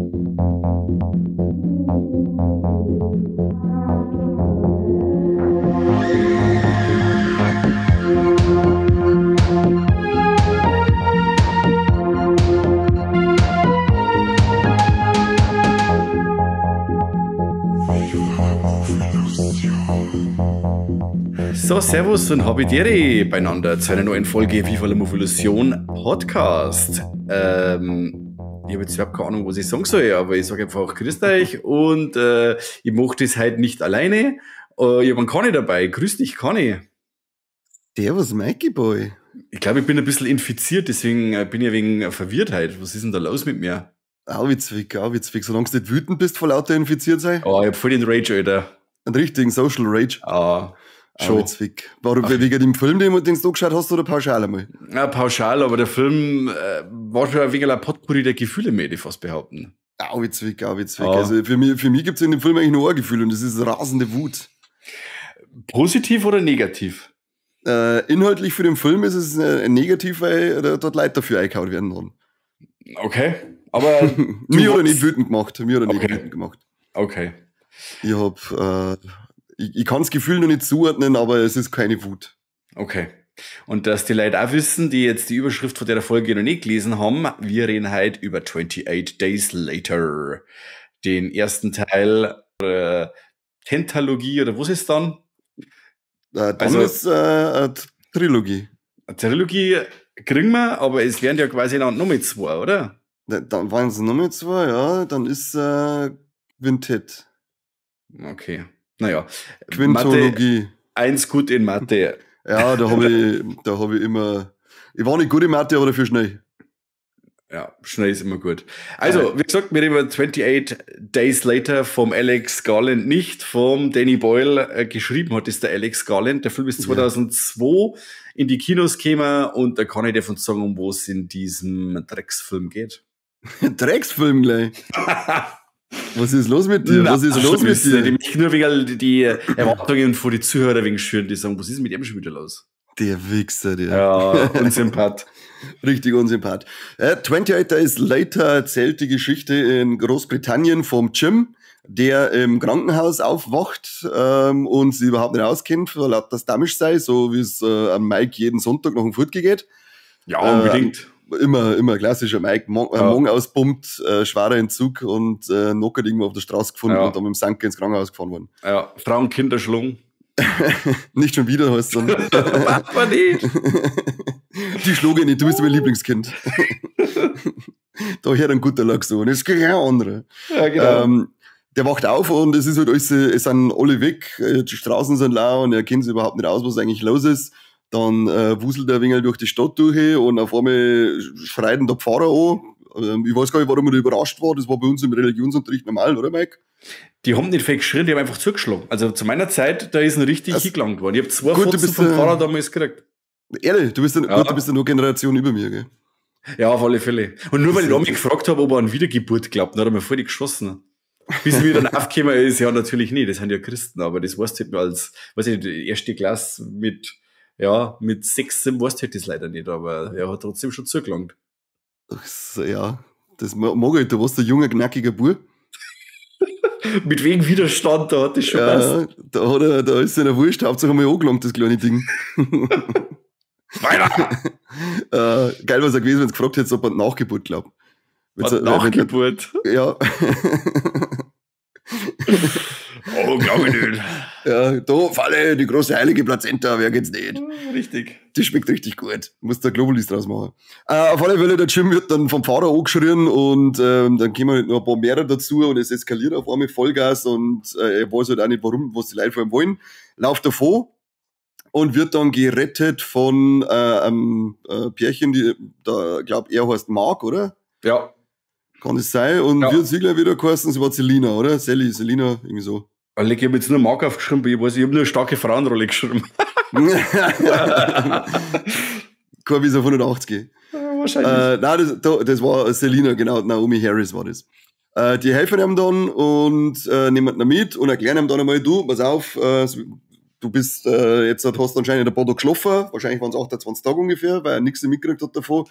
So, servus und Habidere beieinander zu einer neuen Folge Viva la Movolution Podcast. Ich habe jetzt überhaupt keine Ahnung, was ich sagen soll, aber ich sage einfach grüßt euch und ich mache das heute nicht alleine. Ich habe einen Conny dabei. Grüß dich, Conny. Servus, Mikey Boy. Ich glaube, ich bin ein bisschen infiziert, deswegen bin ich ein wenig verwirrt heute. Was ist denn da los mit mir? Auch witzig, auch witzig. Solange du nicht wütend bist, vor lauter infiziert sein. Oh, ich hab voll den Rage, Alter. Einen richtigen Social Rage. Ah. Schon. Witzig. Warum, wegen dem Film, den du angeschaut hast, oder pauschal einmal? Ja, pauschal, aber der Film war schon ein wenig ein Potpourri der Gefühle, möchte ich fast behaupten. Auch witzig, auch witzig. Ah. Also für mich gibt's in dem Film eigentlich nur ein Gefühl und das ist rasende Wut. Positiv oder negativ? Inhaltlich für den Film ist es negativ, weil dort Leute dafür eingehauen werden dann. Okay, aber mir hat er nicht wütend gemacht. Mir hat er nicht wütend gemacht. Okay. Ich hab ich kann das Gefühl noch nicht zuordnen, aber es ist keine Wut. Okay. Und dass die Leute auch wissen, die jetzt die Überschrift von der Folge noch nicht gelesen haben, wir reden heute über 28 Days Later. Den ersten Teil der Pentalogie, oder was ist dann? Dann also, ist eine Trilogie. Eine Trilogie kriegen wir, aber es wären ja quasi dann noch mit zwei, oder? Dann waren es noch mit zwei, ja. Dann ist Quintett. Okay. Naja, Quintologie. Mathe, eins gut in Mathe. Ja, da hab ich immer. Ich war nicht gut in Mathe, aber dafür schnell. Ja, schnell ist immer gut. Also, wie gesagt, wir reden über 28 Days Later vom Alex Garland, nicht vom Danny Boyle. Geschrieben hat ist der Alex Garland. Der Film ist 2002 in die Kinos gekommen und da kann ich dir von sagen, um was es in diesem Drecksfilm geht. Drecksfilm gleich? Was ist los mit dir? Was ist los mit dir? Ich möchte nur wegen die Erwartungen von den Zuhörern wegen schüren, die sagen, was ist mit ihm schon wieder los? Der Wichser, der. Ja, unsympath. Richtig unsympath. 28 Days Later erzählt die Geschichte in Großbritannien vom Jim, der im Krankenhaus aufwacht und sie überhaupt nicht auskennt, weil er das Damisch sei, so wie es am Mike jeden Sonntag nach dem Furt geht. Ja, unbedingt. Immer klassischer Mike, Morgen auspumpt, schwerer Entzug und Knockert irgendwo auf der Straße gefunden und dann mit dem Sanke ins Krankenhaus gefahren worden. Ja, Frauen, Kinder schlagen. Nicht schon wieder, heißt es dann. Papa nicht. Die schlug ich nicht, du bist mein Lieblingskind. Da hört ein guter Lachs so, und es geht kein anderer. Ja, genau. Der wacht auf und es ist halt alles, es sind alle weg, die Straßen sind leer und er kennt sich überhaupt nicht aus, was eigentlich los ist. Dann wuselt er ein wenig durch die Stadt durch und auf einmal schreit ihn der Pfarrer an. Ich weiß gar nicht, warum er da überrascht war. Das war bei uns im Religionsunterricht normal, oder Mike? Die haben nicht fake geschrien, die haben einfach zugeschlagen. Also zu meiner Zeit, da ist ein richtig hingelangt worden. Ich habe zwei Fotos vom Pfarrer damals gekriegt. Ehrlich, du bist ja, gut, du bist ja nur Generation über mir, gell? Ja, auf alle Fälle. Und nur weil ich damals gefragt habe, ob er an Wiedergeburt glaubt, dann hat er mir voll die geschossen. Bis mir dann aufgekommen ist, ja natürlich nicht, das sind ja Christen, aber das weißt du halt nur als, weiß ich nicht, die erste Klasse mit 6, 7 weißt du halt das leider nicht, aber er hat trotzdem schon zugelangt. Ach so, ja, das mag ich, du warst ein junger, knackiger Bub. Mit wegen Widerstand, da hat das schon passt. Da ist es ja wurscht, Hauptsache mal angelangt, das kleine Ding. Weiter! Geil wär's ja gewesen, wenn du gefragt hättest, ob er Nachgeburt glaubt. Nachgeburt? Ja. Oh, glaube ich nicht. Ja, da, Falle, die große heilige Plazenta, wer geht's nicht? Richtig. Die schmeckt richtig gut. Muss da Globulis draus machen. Auf alle Fälle, der Jim wird dann vom Pfarrer angeschrien und dann kommen halt noch ein paar mehrere dazu und es eskaliert auf einmal Vollgas und er weiß halt auch nicht, warum, was die Leute vor ihm wollen. Lauft davon und wird dann gerettet von einem Pärchen, die, da glaub, er heißt Mark, oder? Ja. Kann das sein? Und ja. Wird sie gleich wieder geheißen, sie war Selina, oder? Sally, Selina, irgendwie so. Ich habe jetzt nur Mark aufgeschrieben, ich weiß, ich habe nur eine starke Frauenrolle geschrieben. Kein bis auf 180. Ja, wahrscheinlich. Nein, das war Selina, genau, Naomi Harris war das. Die helfen ihm dann und nehmen ihn mit und erklären ihm dann einmal, du, pass auf, Du bist jetzt hast anscheinend ein paar Tage geschlafen, wahrscheinlich waren es 28 Tage ungefähr, weil er nichts mitgekriegt hat davon,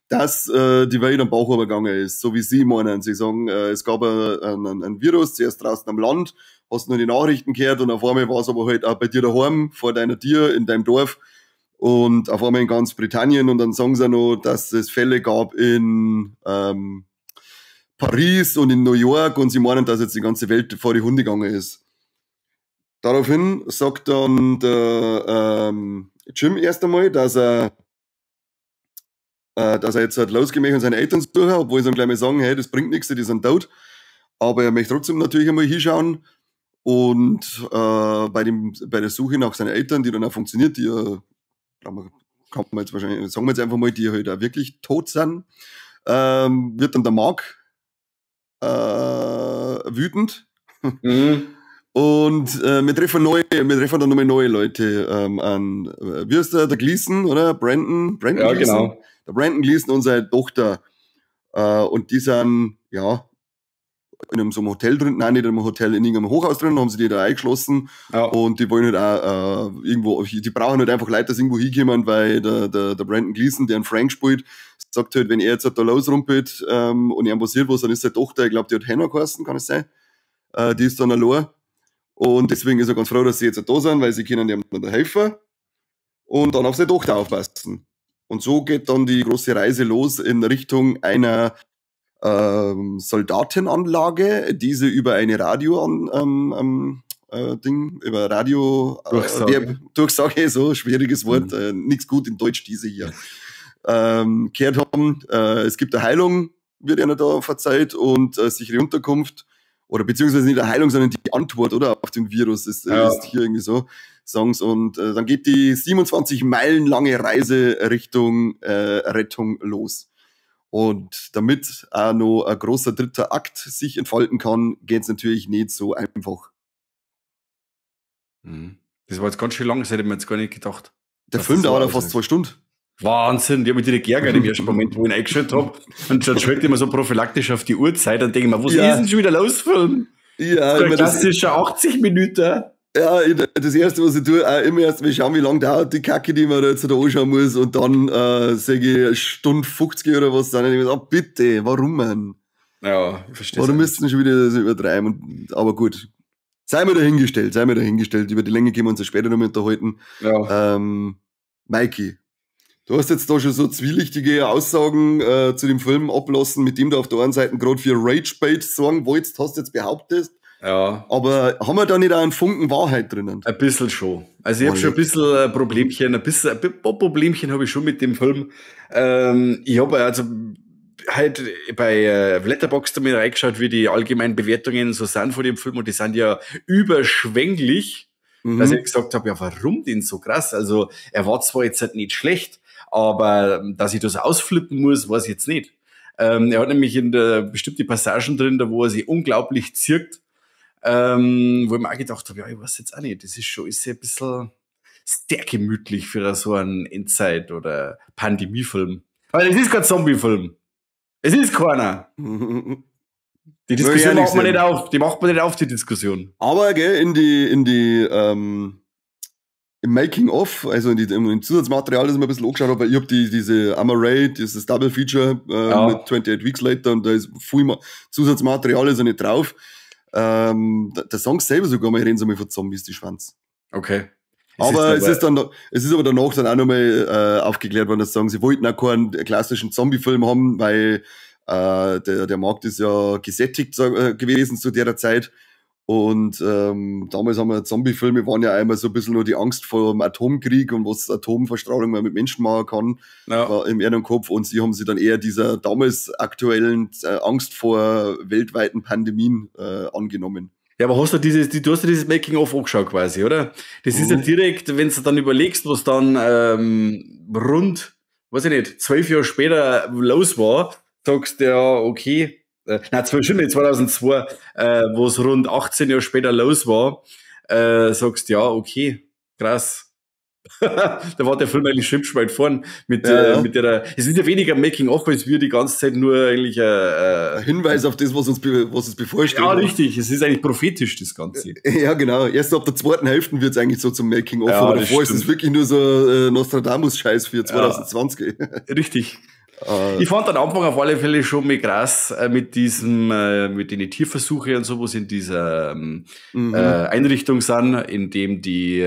dass die Welt am Bauch übergegangen ist, so wie sie meinen. Sie sagen, es gab ein Virus, zuerst draußen am Land, hast nur die Nachrichten gehört und auf einmal war es aber halt auch bei dir daheim, vor deiner Tür, in deinem Dorf und auf einmal in ganz Britannien und dann sagen sie auch noch, dass es Fälle gab in Paris und in New York und sie meinen, dass jetzt die ganze Welt vor die Hunde gegangen ist. Daraufhin sagt dann der Jim erst einmal, dass er jetzt halt losgehen möchte und seine Eltern suchen, obwohl sie ihm gleich mal sagen, hey, das bringt nichts, die sind tot. Aber er möchte trotzdem natürlich einmal hinschauen. Und bei der Suche nach seinen Eltern, die dann auch funktioniert, die ja, kann man jetzt wahrscheinlich, sagen wir jetzt einfach mal, die halt auch wirklich tot sind, wird dann der Mark wütend. Und wir treffen dann nochmal neue Leute an. Wie heißt der? Der Gleeson, oder? Brandon? Brandon Ja, Gleeson? Genau. Der Brandon Gleeson und seine Tochter. Und die sind, ja, in einem so einem Hotel drin, nein, nicht in einem Hotel, in irgendeinem Hochhaus drin, haben sie die da eingeschlossen. Und die wollen halt auch irgendwo, die brauchen halt einfach Leute, dass irgendwo hinkommen, weil der Brandon Gleeson, der einen Frank spielt, sagt halt, wenn er jetzt halt da losrumpelt und ihm passiert was, dann ist seine Tochter, ich glaube, die hat Hannah geheißen, kann es sein? Die ist dann allein. Und deswegen ist er ganz froh, dass sie jetzt da sind, weil sie können ihm dann da helfen und dann auf seine Tochter aufpassen. Und so geht dann die große Reise los in Richtung einer Soldatenanlage, diese über eine Radio an, Ding, über Radio Durchsage. Durchsage, so schwieriges Wort, nichts gut in Deutsch diese hier. Gehört haben, es gibt eine Heilung, wird einer da verzeiht und sichere Unterkunft oder beziehungsweise nicht eine Heilung, sondern die Antwort, oder, auf den Virus ist hier irgendwie so, sagen's. Und dann geht die 27 Meilen lange Reise Richtung Rettung los. Und damit auch noch ein großer dritter Akt sich entfalten kann, geht's natürlich nicht so einfach. Das war jetzt ganz schön lang, das hätte ich mir jetzt gar nicht gedacht. Der Dass Film das so dauert ja aus fast ist. 2 Stunden. Wahnsinn, ich habe mich direkt geärgert im ersten Moment, wo ich ihn eingeschaltet habe. Und dann schalte ich immer so prophylaktisch auf die Uhrzeit und denke mir, was ist denn schon wieder los, Film? Ja, So ein immer das, klassischer 80 Minuten. Ja, das Erste, was ich tue, auch immer erst mal schauen, wie lange dauert die Kacke, die man da jetzt da anschauen muss, und dann sage ich Stunde 50 oder was, dann ich mir so, oh, bitte, warum, man? Ja, ich verstehe. Warum müssten schon wieder das übertreiben? Und, aber gut. Sei mir dahingestellt, sei mir dahingestellt. Über die Länge können wir uns ja später noch mal unterhalten. Mikey, du hast jetzt da schon so zwielichtige Aussagen zu dem Film ablassen, mit dem du auf der einen Seite gerade für Rage-Bait sorgen wolltest, hast jetzt behauptet. Aber haben wir da nicht auch einen Funken Wahrheit drinnen? Ein bisschen schon. Also ich habe schon ein bisschen Problemchen, ein paar Problemchen habe ich schon mit dem Film. Ich habe also halt bei Letterboxd mal reingeschaut, wie die allgemeinen Bewertungen so sind von dem Film, und die sind ja überschwänglich, dass ich gesagt habe, ja, warum denn so krass? Also er war zwar jetzt halt nicht schlecht, aber dass ich das ausflippen muss, weiß ich jetzt nicht. Er hat nämlich in der bestimmte Passagen drin, da wo er sich unglaublich zirkt, wo ich mir auch gedacht habe, ja, ich weiß jetzt auch nicht, das ist schon, ist ja ein bisschen sehr gemütlich für so einen Endzeit- oder Pandemiefilm. Weil es ist kein Zombiefilm. Es ist keiner. Die Diskussion ehrlich macht man sein. nicht auf. Die macht man nicht auf, die Diskussion. Aber gell, im Making of, also im Zusatzmaterial, das ich mir ein bisschen angeschaut habe, weil ich hab diese Amaray, dieses Double Feature mit 28 Weeks Later und da ist viel Zusatzmaterial ist ja nicht drauf. Der Song selber sogar mal, reden sie mal von Zombies, die Schwanz. Es Aber ist es ist dann, es ist aber danach dann auch nochmal aufgeklärt worden, dass sie sagen, sie wollten auch keinen klassischen Zombie-Film haben, weil der Markt ist ja gesättigt gewesen zu der Zeit. Und damals haben wir Zombie-Filme waren ja einmal so ein bisschen nur die Angst vor dem Atomkrieg und was Atomverstrahlung mal mit Menschen machen kann, war im ihren Kopf. Und sie haben sich dann eher dieser damals aktuellen Angst vor weltweiten Pandemien angenommen. Ja, aber hast du dieses, du hast ja dieses Making-of angeschaut quasi, oder? Das ist ja direkt, wenn du dann überlegst, was dann rund, weiß ich nicht, 12 Jahre später los war, sagst du ja, okay, nein, 12 schon nicht, 2002, wo es rund 18 Jahre später los war, sagst ja, okay, krass. Da war der Film eigentlich schon weit vorn mit, ja, mit der, es ist ja weniger Making-of, als wir die ganze Zeit nur eigentlich ein Hinweis auf das, was uns bevorsteht. Ja, richtig. Es ist eigentlich prophetisch, das Ganze. Ja, genau. Erst ab der zweiten Hälfte wird es eigentlich so zum Making-of, ja, aber davor ist es wirklich nur so Nostradamus-Scheiß für 2020. Ja, richtig. Ich fand den Anfang auf alle Fälle schon mit krass, mit den Tierversuche und so, wo sie in dieser Einrichtung sind, in dem die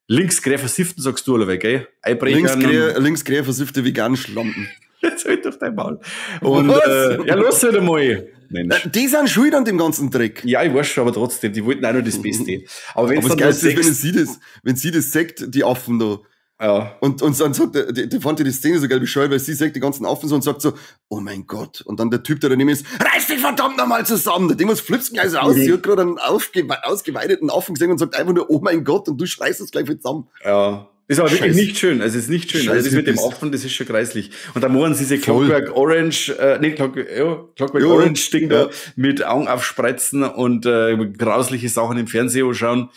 linksgrä Versifften, sagst du, oder, gell? Linksgrä versiffte vegan Schlampen. Jetzt halt doch dein Maul. Und, ja, los halt einmal. Mensch. Die sind schuld an dem ganzen Dreck. Ja, ich weiß schon, aber trotzdem, die wollten auch nur das Beste. Aber, wenn's aber das Geilste ist, wenn sie das sagt, die Affen da. Ja. Und dann sagt, die fand die Szene so geil bescheuert, weil sie sagt die ganzen Affen so und sagt so: „Oh mein Gott.“ Und dann der Typ, der daneben ist: „Reiß dich verdammt nochmal zusammen.“ Der Ding, was flippst gleich so aus? Sie hat gerade einen ausgeweideten Affen gesehen und sagt einfach nur: „Oh mein Gott“, und du schreist es gleich zusammen. Ja. Ist aber wirklich nicht schön. Also es ist nicht schön. Also das mit dem Affen, das ist schon grässlich. Und dann machen sie diese Clockwork Orange, nee, Clockwork, ja, Clockwork Orange Ding da mit Augen aufspreizen und grausliche Sachen im Fernsehen anschauen.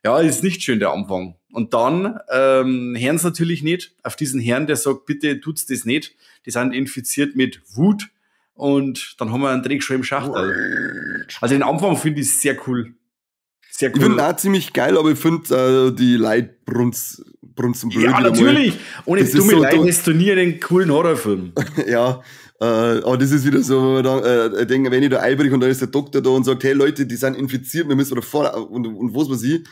Ja, ist nicht schön, der Anfang. Und dann hören sie natürlich nicht auf diesen Herrn, der sagt: „Bitte tut's das nicht. Die sind infiziert mit Wut.“ Und dann haben wir einen Dreck schon im Schachtel. Also den Anfang finde ich sehr cool. Sehr cool. Ich finde auch ziemlich geil, aber ich finde die Leute brunzen blöd. Ja, natürlich. Ohne das dumme so, Leute hast du nie einen coolen Horrorfilm. Ja, aber das ist wieder so, wenn man dann denkt, wenn ich da einbrich und da ist der Doktor da und sagt: „Hey Leute, die sind infiziert, wir müssen da vor“ und was weiß ich,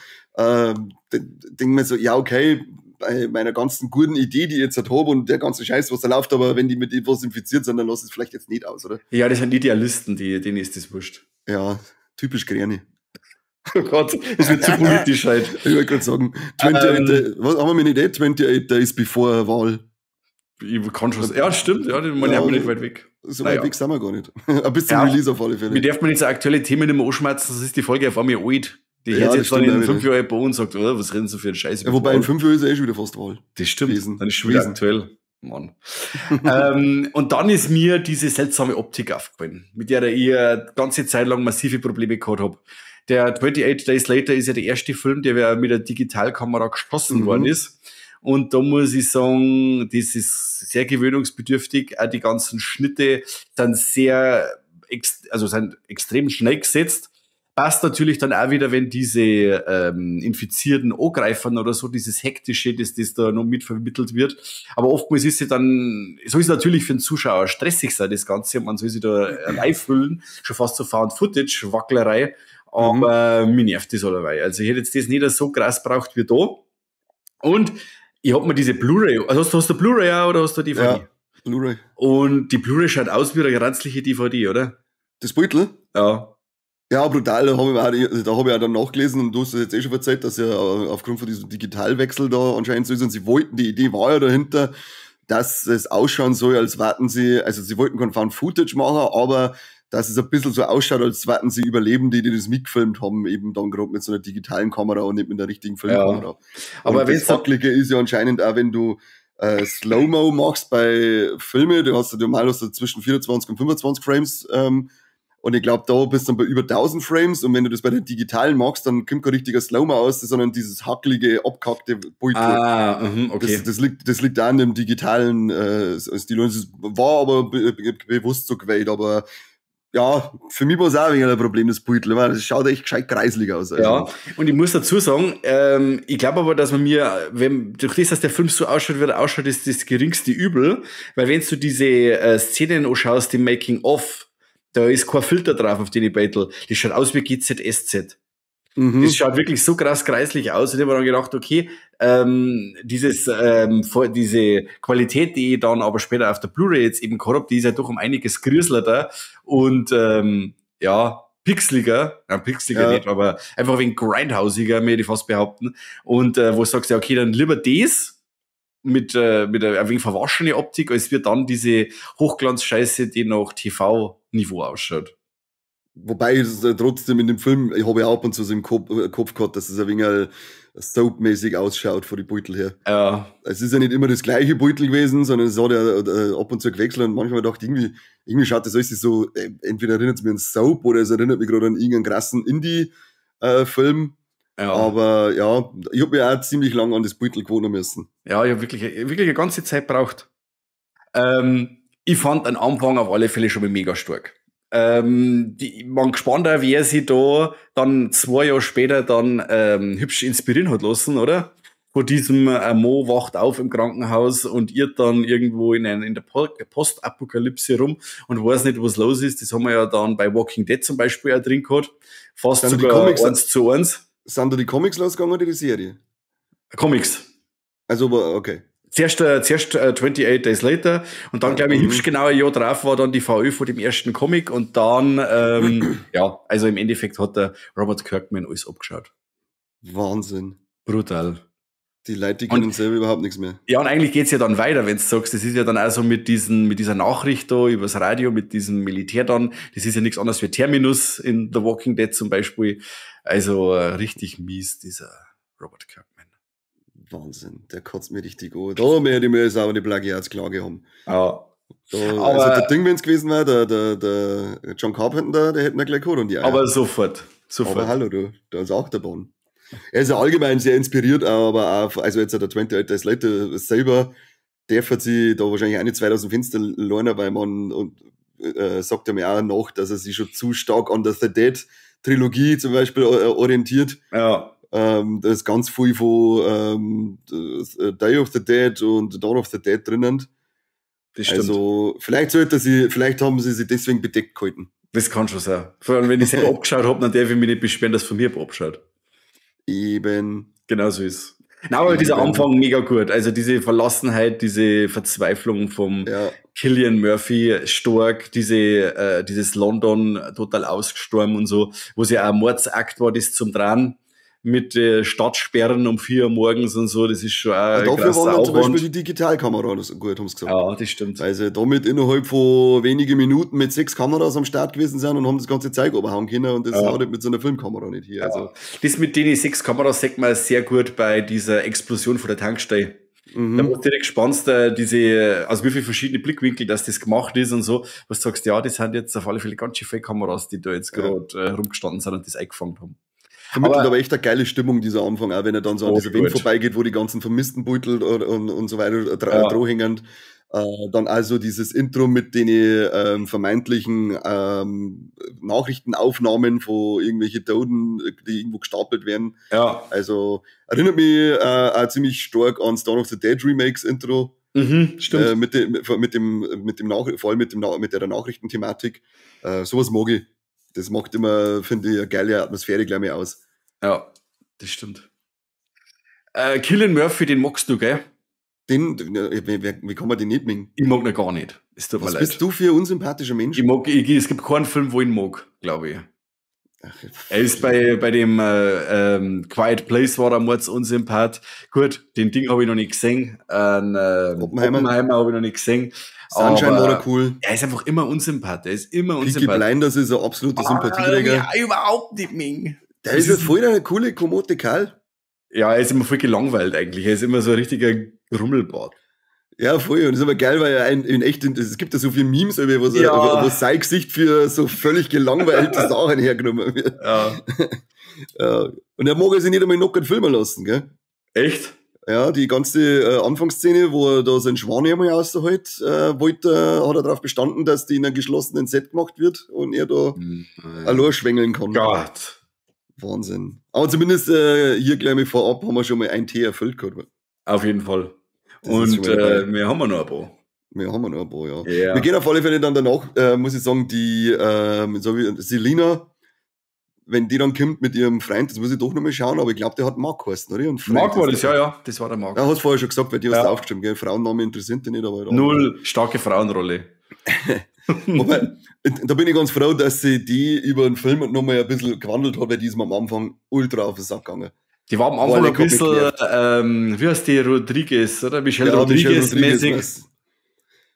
denke mir so, ja, okay, bei meiner ganzen guten Idee, die ich jetzt halt habe und der ganze Scheiß, was da läuft, aber wenn die mit etwas infiziert sind, dann lass es vielleicht jetzt nicht aus, oder? Ja, das sind Idealisten, denen ist das wurscht. Ja, typisch Grüne. Oh Gott, das wird zu politisch halt. Ich wollte gerade sagen, 28, was haben wir eine Idee? 28 Days before Wahl. Ich kann schon, ja, stimmt, ja, man ja, nicht weit weg. So weit weg sind wir gar nicht. Bis zum Release auf alle Fälle. Wir dürfen jetzt aktuelle Themen nicht mehr anschmerzen, das ist die Folge auf einmal alt. Die hört jetzt dann in 5 Jahren bei uns und sagt: „Oh, was reden sie für einen Scheiß?“ Ja, wobei in 5 Jahren ist ja eh schon wieder fast Wahl. Das stimmt, gewesen. Dann ist schon wieder aktuell. Mann. Und dann ist mir diese seltsame Optik aufgefallen, mit der ich eine ganze Zeit lang massive Probleme gehabt habe. Der 28 Days Later ist ja der erste Film, der mit der Digitalkamera geschossen worden ist. Und da muss ich sagen, das ist sehr gewöhnungsbedürftig. Auch die ganzen Schnitte sind sehr, also sind extrem schnell gesetzt. Passt natürlich dann auch wieder, wenn diese Infizierten angreifen oder so, dieses Hektische, das da noch mit vermittelt wird. Aber oftmals ist sie dann, so ist es natürlich für den Zuschauer stressig sein, das Ganze, und man soll sich da reinfühlen, schon fast so Found Footage, Wacklerei. Aber mich nervt das allerweil. Also ich hätte jetzt das nicht so krass braucht wie da. Und ich hab mir diese Blu-ray, also hast du Blu-ray auch oder hast du DVD? Ja, Blu-ray. Und die Blu-ray schaut aus wie eine ranzliche DVD, oder? Das Beutel? Ja. Ja, brutal, da hab ich auch dann nachgelesen und du hast es jetzt eh schon erzählt, dass ja aufgrund von diesem Digitalwechsel da anscheinend so ist und sie wollten, die Idee war ja dahinter, dass es ausschauen soll, als warten sie, also sie wollten kein Found Footage machen, aber dass es ein bisschen so ausschaut, als warten sie überleben, die, die das mitgefilmt haben, eben dann gerade mit so einer digitalen Kamera und nicht mit der richtigen Filmkamera. Ja. Aber das Wackelige ist ja anscheinend auch, wenn du Slow-Mo machst bei Filmen, du hast ja normal hast du zwischen 24 und 25 Frames, und ich glaube, da bist du dann bei über 1000 Frames und wenn du das bei den digitalen machst, dann kommt kein richtiger Slow-Mo aus, sondern dieses hackelige, abgehackte Bild. Ah, okay. Das liegt da an dem digitalen Stil. Und es war aber be be bewusst so gewählt, aber ja, für mich war es auch ein wenig ein Problem, das Bild. Das schaut echt gescheit greislig aus. Also. Ja, und ich muss dazu sagen, ich glaube aber, dass man mir, wenn, durch das, dass der Film so ausschaut, wie er ausschaut, ist das geringste Übel, weil wenn du diese Szenen anschaust, im Making-of, da ist kein Filter drauf auf den Beutel. Das schaut aus wie GZSZ. Das schaut wirklich so krass greislich aus. Und ich habe mir dann gedacht, okay, diese Qualität, die ich dann aber später auf der Blu-ray jetzt eben gehabt habe, die ist ja doch um einiges grüseliger und ja, pixeliger, ja, pixeliger nicht, aber einfach ein wenig grindhausiger, möchte ich fast behaupten. Und wo du sagst, ja, okay, dann lieber das mit einer ein wenig verwaschene Optik, als wird dann diese Hochglanzscheiße, die nach TV-Niveau ausschaut. Wobei es trotzdem in dem Film, ich habe ja ab und zu so im Kopf gehabt, dass es ein wenig soapmäßig ausschaut von die Beutel her. Es ist ja nicht immer das gleiche Beutel gewesen, sondern es hat ja ab und zu gewechselt und manchmal dachte ich, irgendwie schaut das alles so, entweder erinnert es mich an Soap oder es erinnert mich gerade an irgendeinen krassen Indie-Film. Ja. Aber ja, ich hab mir auch ziemlich lange an das Beutel gewöhnen müssen. Ja, ich hab wirklich, wirklich eine ganze Zeit braucht. Ich fand den Anfang auf alle Fälle schon mal mega stark. Man gespannt auch, wer sich da dann 2 Jahre später dann hübsch inspirieren hat lassen, oder? Von diesem Mo wacht auf im Krankenhaus und irrt dann irgendwo in der Postapokalypse rum und weiß nicht, was los ist. Das haben wir ja dann bei Walking Dead zum Beispiel auch drin gehabt. Fast Sind sogar die Comics, 1:1. Sind da die Comics losgegangen oder die Serie? Comics. Also, okay. Zuerst 28 Days Later und dann, glaube ich, hübsch genau ein Jahr drauf war dann die VÖ von dem ersten Comic und dann, ja, also im Endeffekt hat der Robert Kirkman alles abgeschaut. Wahnsinn. Brutal. Die Leute, die können selber überhaupt nichts mehr. Ja, und eigentlich geht's ja dann weiter, wenn du sagst, das ist ja dann auch so mit dieser Nachricht da übers Radio, mit diesem Militär dann, das ist ja nichts anderes wie Terminus in The Walking Dead zum Beispiel. Also richtig mies, dieser Robert Kirkman. Wahnsinn, der kotzt mir richtig an. Da möchte ich mir jetzt auch eine Plagiatsklage haben. Ja. Da, aber, also der Ding, wenn es gewesen wäre, der John Carpenter, der hätte ihn gleich geholt und die Eier. Aber sofort. Aber hallo, du, da ist auch der Bahn. Er ist ja allgemein sehr inspiriert, aber auch, also jetzt der 28 Days Later selber, der hat sich da wahrscheinlich auch nicht 2000 Fenster lernen, weil man und, sagt er mir auch nach, dass er sich schon zu stark an der The Dead Trilogie zum Beispiel orientiert. Ja. Da ist ganz viel von Day of the Dead und Dawn of the Dead drinnen. Das stimmt. Also vielleicht haben sie sich deswegen bedeckt gehalten. Das kann schon sein. Vor allem, wenn ich selber abgeschaut habe, dann darf ich mich nicht beschweren, dass von mir abschaut. Eben. Genau so ist. Nein, aber dieser Anfang mega gut. Also diese Verlassenheit, diese Verzweiflung vom Cillian Murphy stark, dieses London total ausgestorben und so, wo es ja auch ein Mordsakt war, das zum Dran mit Stadtsperren um 4 Uhr morgens und so, das ist schon auch dafür waren dann zum Beispiel die Digitalkameras gut, haben sie gesagt. Ja, das stimmt. Weil sie damit innerhalb von wenigen Minuten mit 6 Kameras am Start gewesen sind und haben das ganze Zeug überhauen können und das haut halt mit so einer Filmkamera nicht hier. Ja. Also. Das mit den 6 Kameras sieht man sehr gut bei dieser Explosion von der Tankstelle. Mhm. Da musst du direkt gespannt, also wie viele verschiedene Blickwinkel, dass das gemacht ist und so, was du sagst, ja, das sind jetzt auf alle Fälle ganz schön viele Kameras, die da jetzt gerade rumgestanden sind und das eingefangen haben. Vermittelt aber echt eine geile Stimmung, dieser Anfang, auch wenn er dann so an dieser Wind vorbeigeht, wo die ganzen vermissten Beutel und so weiter drohhängen. Dann also dieses Intro mit den vermeintlichen Nachrichtenaufnahmen von irgendwelchen Toten, die irgendwo gestapelt werden. Ja. Also erinnert mich auch ziemlich stark an Dawn of the Dead Remakes Intro. Mhm, stimmt. Vor allem mit der Nachrichtenthematik. Sowas mag ich. Das macht immer, finde ich, eine geile Atmosphäre gleich mehr aus. Ja, das stimmt. Cillian Murphy, den magst du, gell? Den, wie kann man den nicht mögen? Ich mag ihn gar nicht. Es tut mir Was leid. Bist du für ein unsympathischer Mensch? Es gibt keinen Film, wo ich ihn mag, glaube ich. Ach, er ist bei dem Quiet Place war er mordsunsympath. Gut, den Ding habe ich noch nicht gesehen. Oppenheimer habe ich noch nicht gesehen. Sunshine war er cool. Er ist einfach immer unsympath. Er ist immer Peaky unsympath. Blinders ist ein absoluter Sympathieträger. Ja, überhaupt nicht mögen. Der ist ja voll der coole Komote Karl. Ja, er ist immer voll gelangweilt eigentlich. Er ist immer so ein richtiger Grummelbart. Ja, voll. Und das ist aber geil, weil er in echt, es gibt ja so viele Memes, wo sein Gesicht für so völlig gelangweilte Sachen hergenommen wird. Ja. Ja. Und er mag sich nicht einmal knockert filmen lassen, gell? Echt? Ja, die ganze Anfangsszene, wo er da seinen Schwan einmal raushält, hat er darauf bestanden, dass die in einem geschlossenen Set gemacht wird und er da allein schwängeln kann. Gott. Wahnsinn. Aber zumindest hier gleich mal vorab haben wir schon mal ein Tee erfüllt gehabt. Auf jeden Fall. Das und wir haben noch ein paar. Wir haben noch ein paar, ja. Yeah. Wir gehen auf alle Fälle dann danach, muss ich sagen, die Selina, wenn die dann kommt mit ihrem Freund, das muss ich doch nochmal schauen, aber ich glaube, der hat Mark geheißen, oder? Und Mark war das, ja, das war der Mark. Ja, hast du vorher schon gesagt, weil die hast du aufgeschrieben, gell? Frauenname interessiert dich nicht, aber... Null starke Frauenrolle. Wobei, da bin ich ganz froh, dass sie die über den Film nochmal ein bisschen gewandelt hat, weil die ist mir am Anfang ultra auf den Sack gegangen. Die war am Anfang ein bisschen, wie heißt die, Rodriguez, oder? Michelle Rodriguez mäßig.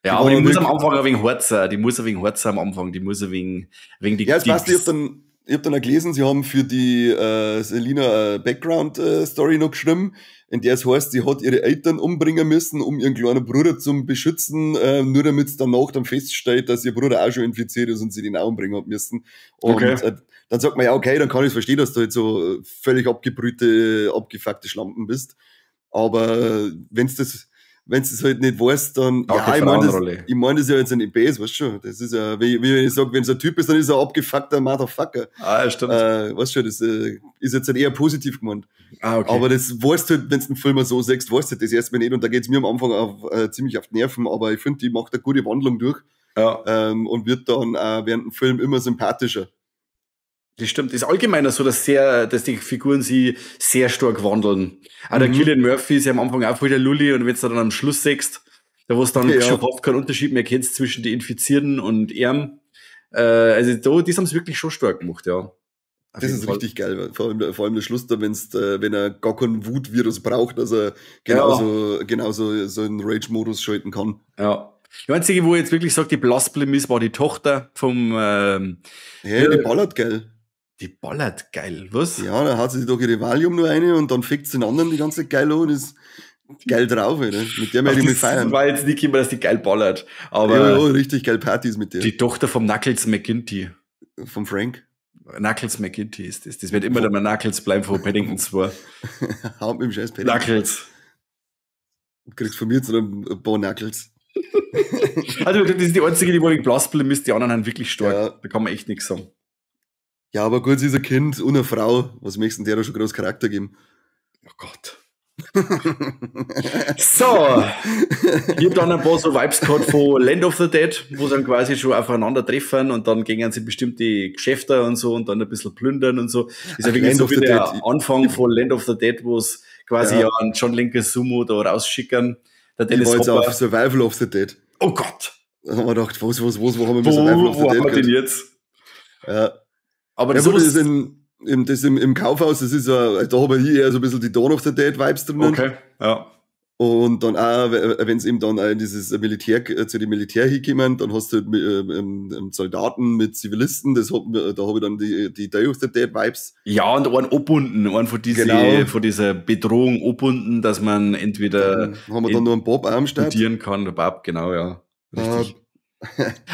Ja, aber die muss am Anfang ein wenig hart sein. Die muss ein wenig hart sein am Anfang. Die muss ein wenig die. Ja, es passt, ich Ich hab dann auch gelesen, sie haben für die Selina Background-Story noch geschrieben, in der es heißt, sie hat ihre Eltern umbringen müssen, um ihren kleinen Bruder zu beschützen, nur damit es danach dann feststellt, dass ihr Bruder auch schon infiziert ist und sie den auch umbringen hat müssen. Und dann sagt man ja, okay, dann kann ich verstehen, dass du halt so völlig abgebrühte, abgefuckte Schlampen bist. Aber wenn's das halt nicht weißt, dann, ja, ich mein das ja jetzt nicht böse, weißt du schon. Das ist ja, wie wenn ich sag, wenn es ein Typ ist, dann ist er ein abgefuckter Motherfucker. Ah, stimmt. Weißt schon, das ist jetzt halt eher positiv gemeint. Ah, okay. Aber das weißt du halt, wenn du einen Film so siehst, weißt du das erstmal nicht. Und da geht's mir am Anfang ziemlich auf die Nerven, aber ich finde, die macht eine gute Wandlung durch. Ja. Und wird dann auch während dem Film immer sympathischer. Das stimmt. Das ist allgemein so, dass die Figuren sie sehr stark wandeln. Auch der Cillian Murphy ist ja am Anfang auch voll der Lulli, und wenn du dann am Schluss siehst, da wo es dann schon fast keinen Unterschied mehr kennst zwischen den Infizierten und ihm. Also da, das haben sie wirklich schon stark gemacht, ja. Auf Das ist Fall. Richtig geil, vor allem der Schluss da, wenn er gar keinen Wutvirus braucht, dass er genauso so einen Rage-Modus schalten kann. Ja. Die einzige, wo ich jetzt wirklich sage, die Blasblim ist, war die Tochter vom Ja, die ballert geil. Die ballert geil, was? Ja, da hat sie sich doch ihre Valium nur eine und dann fickt sie den anderen die ganze Zeit geil an und ist geil drauf, Alter. Mit der möchte ich mich feiern. Das war jetzt nicht immer, dass die geil ballert, aber ja, ja, richtig geil Partys mit der. Die Tochter vom Knuckles McGinty. Vom Frank? Knuckles McGinty ist das. Das wird immer der Knuckles bleiben von Paddington 2. Haut mit dem scheiß Paddington. Knuckles. Du kriegst von mir jetzt noch ein paar Knuckles. Also, das ist die einzige, die wohl Blasblim ist, die anderen sind wirklich stark. Ja. Da kann man echt nichts sagen. Ja, aber gut, sie ist ein Kind und eine Frau. Was möchtest du der da schon groß Charakter geben? Oh Gott. So, ich hab dann ein paar so Vibes gehabt von Land of the Dead, wo sie dann quasi schon aufeinandertreffen und dann gingen sie bestimmte Geschäfte und so und dann ein bisschen plündern und so. Das ist ja wirklich Land so of wie the der Dead. Anfang von Land of the Dead, wo es quasi ja einen John Leguizamo da rausschicken. Der Ich Dennis war jetzt Hopper. auf Survival of the Dead. Oh Gott! Da haben wir gedacht, was, wo haben wir mit Survival of the Wo Dead haben wir gehabt? den jetzt? Ja. Aber Ja, das gut, das ist ist im Kaufhaus, das ist ja, da habe ich eher so ein bisschen die Dawn of the Dead Vibes drinnen. Okay, ja. Und dann auch, wenn es eben dann auch in dieses Militär, zu dem Militär hinkommen, dann hast du halt Soldaten mit Zivilisten, da habe ich dann die Day of the Dead Vibes. Ja, und einen abbunden, einen von von dieser Bedrohung abbunden, dass man entweder Dann haben wir dann noch einen Bob auch am Start. studieren kann, der Bob, genau, ja. Richtig.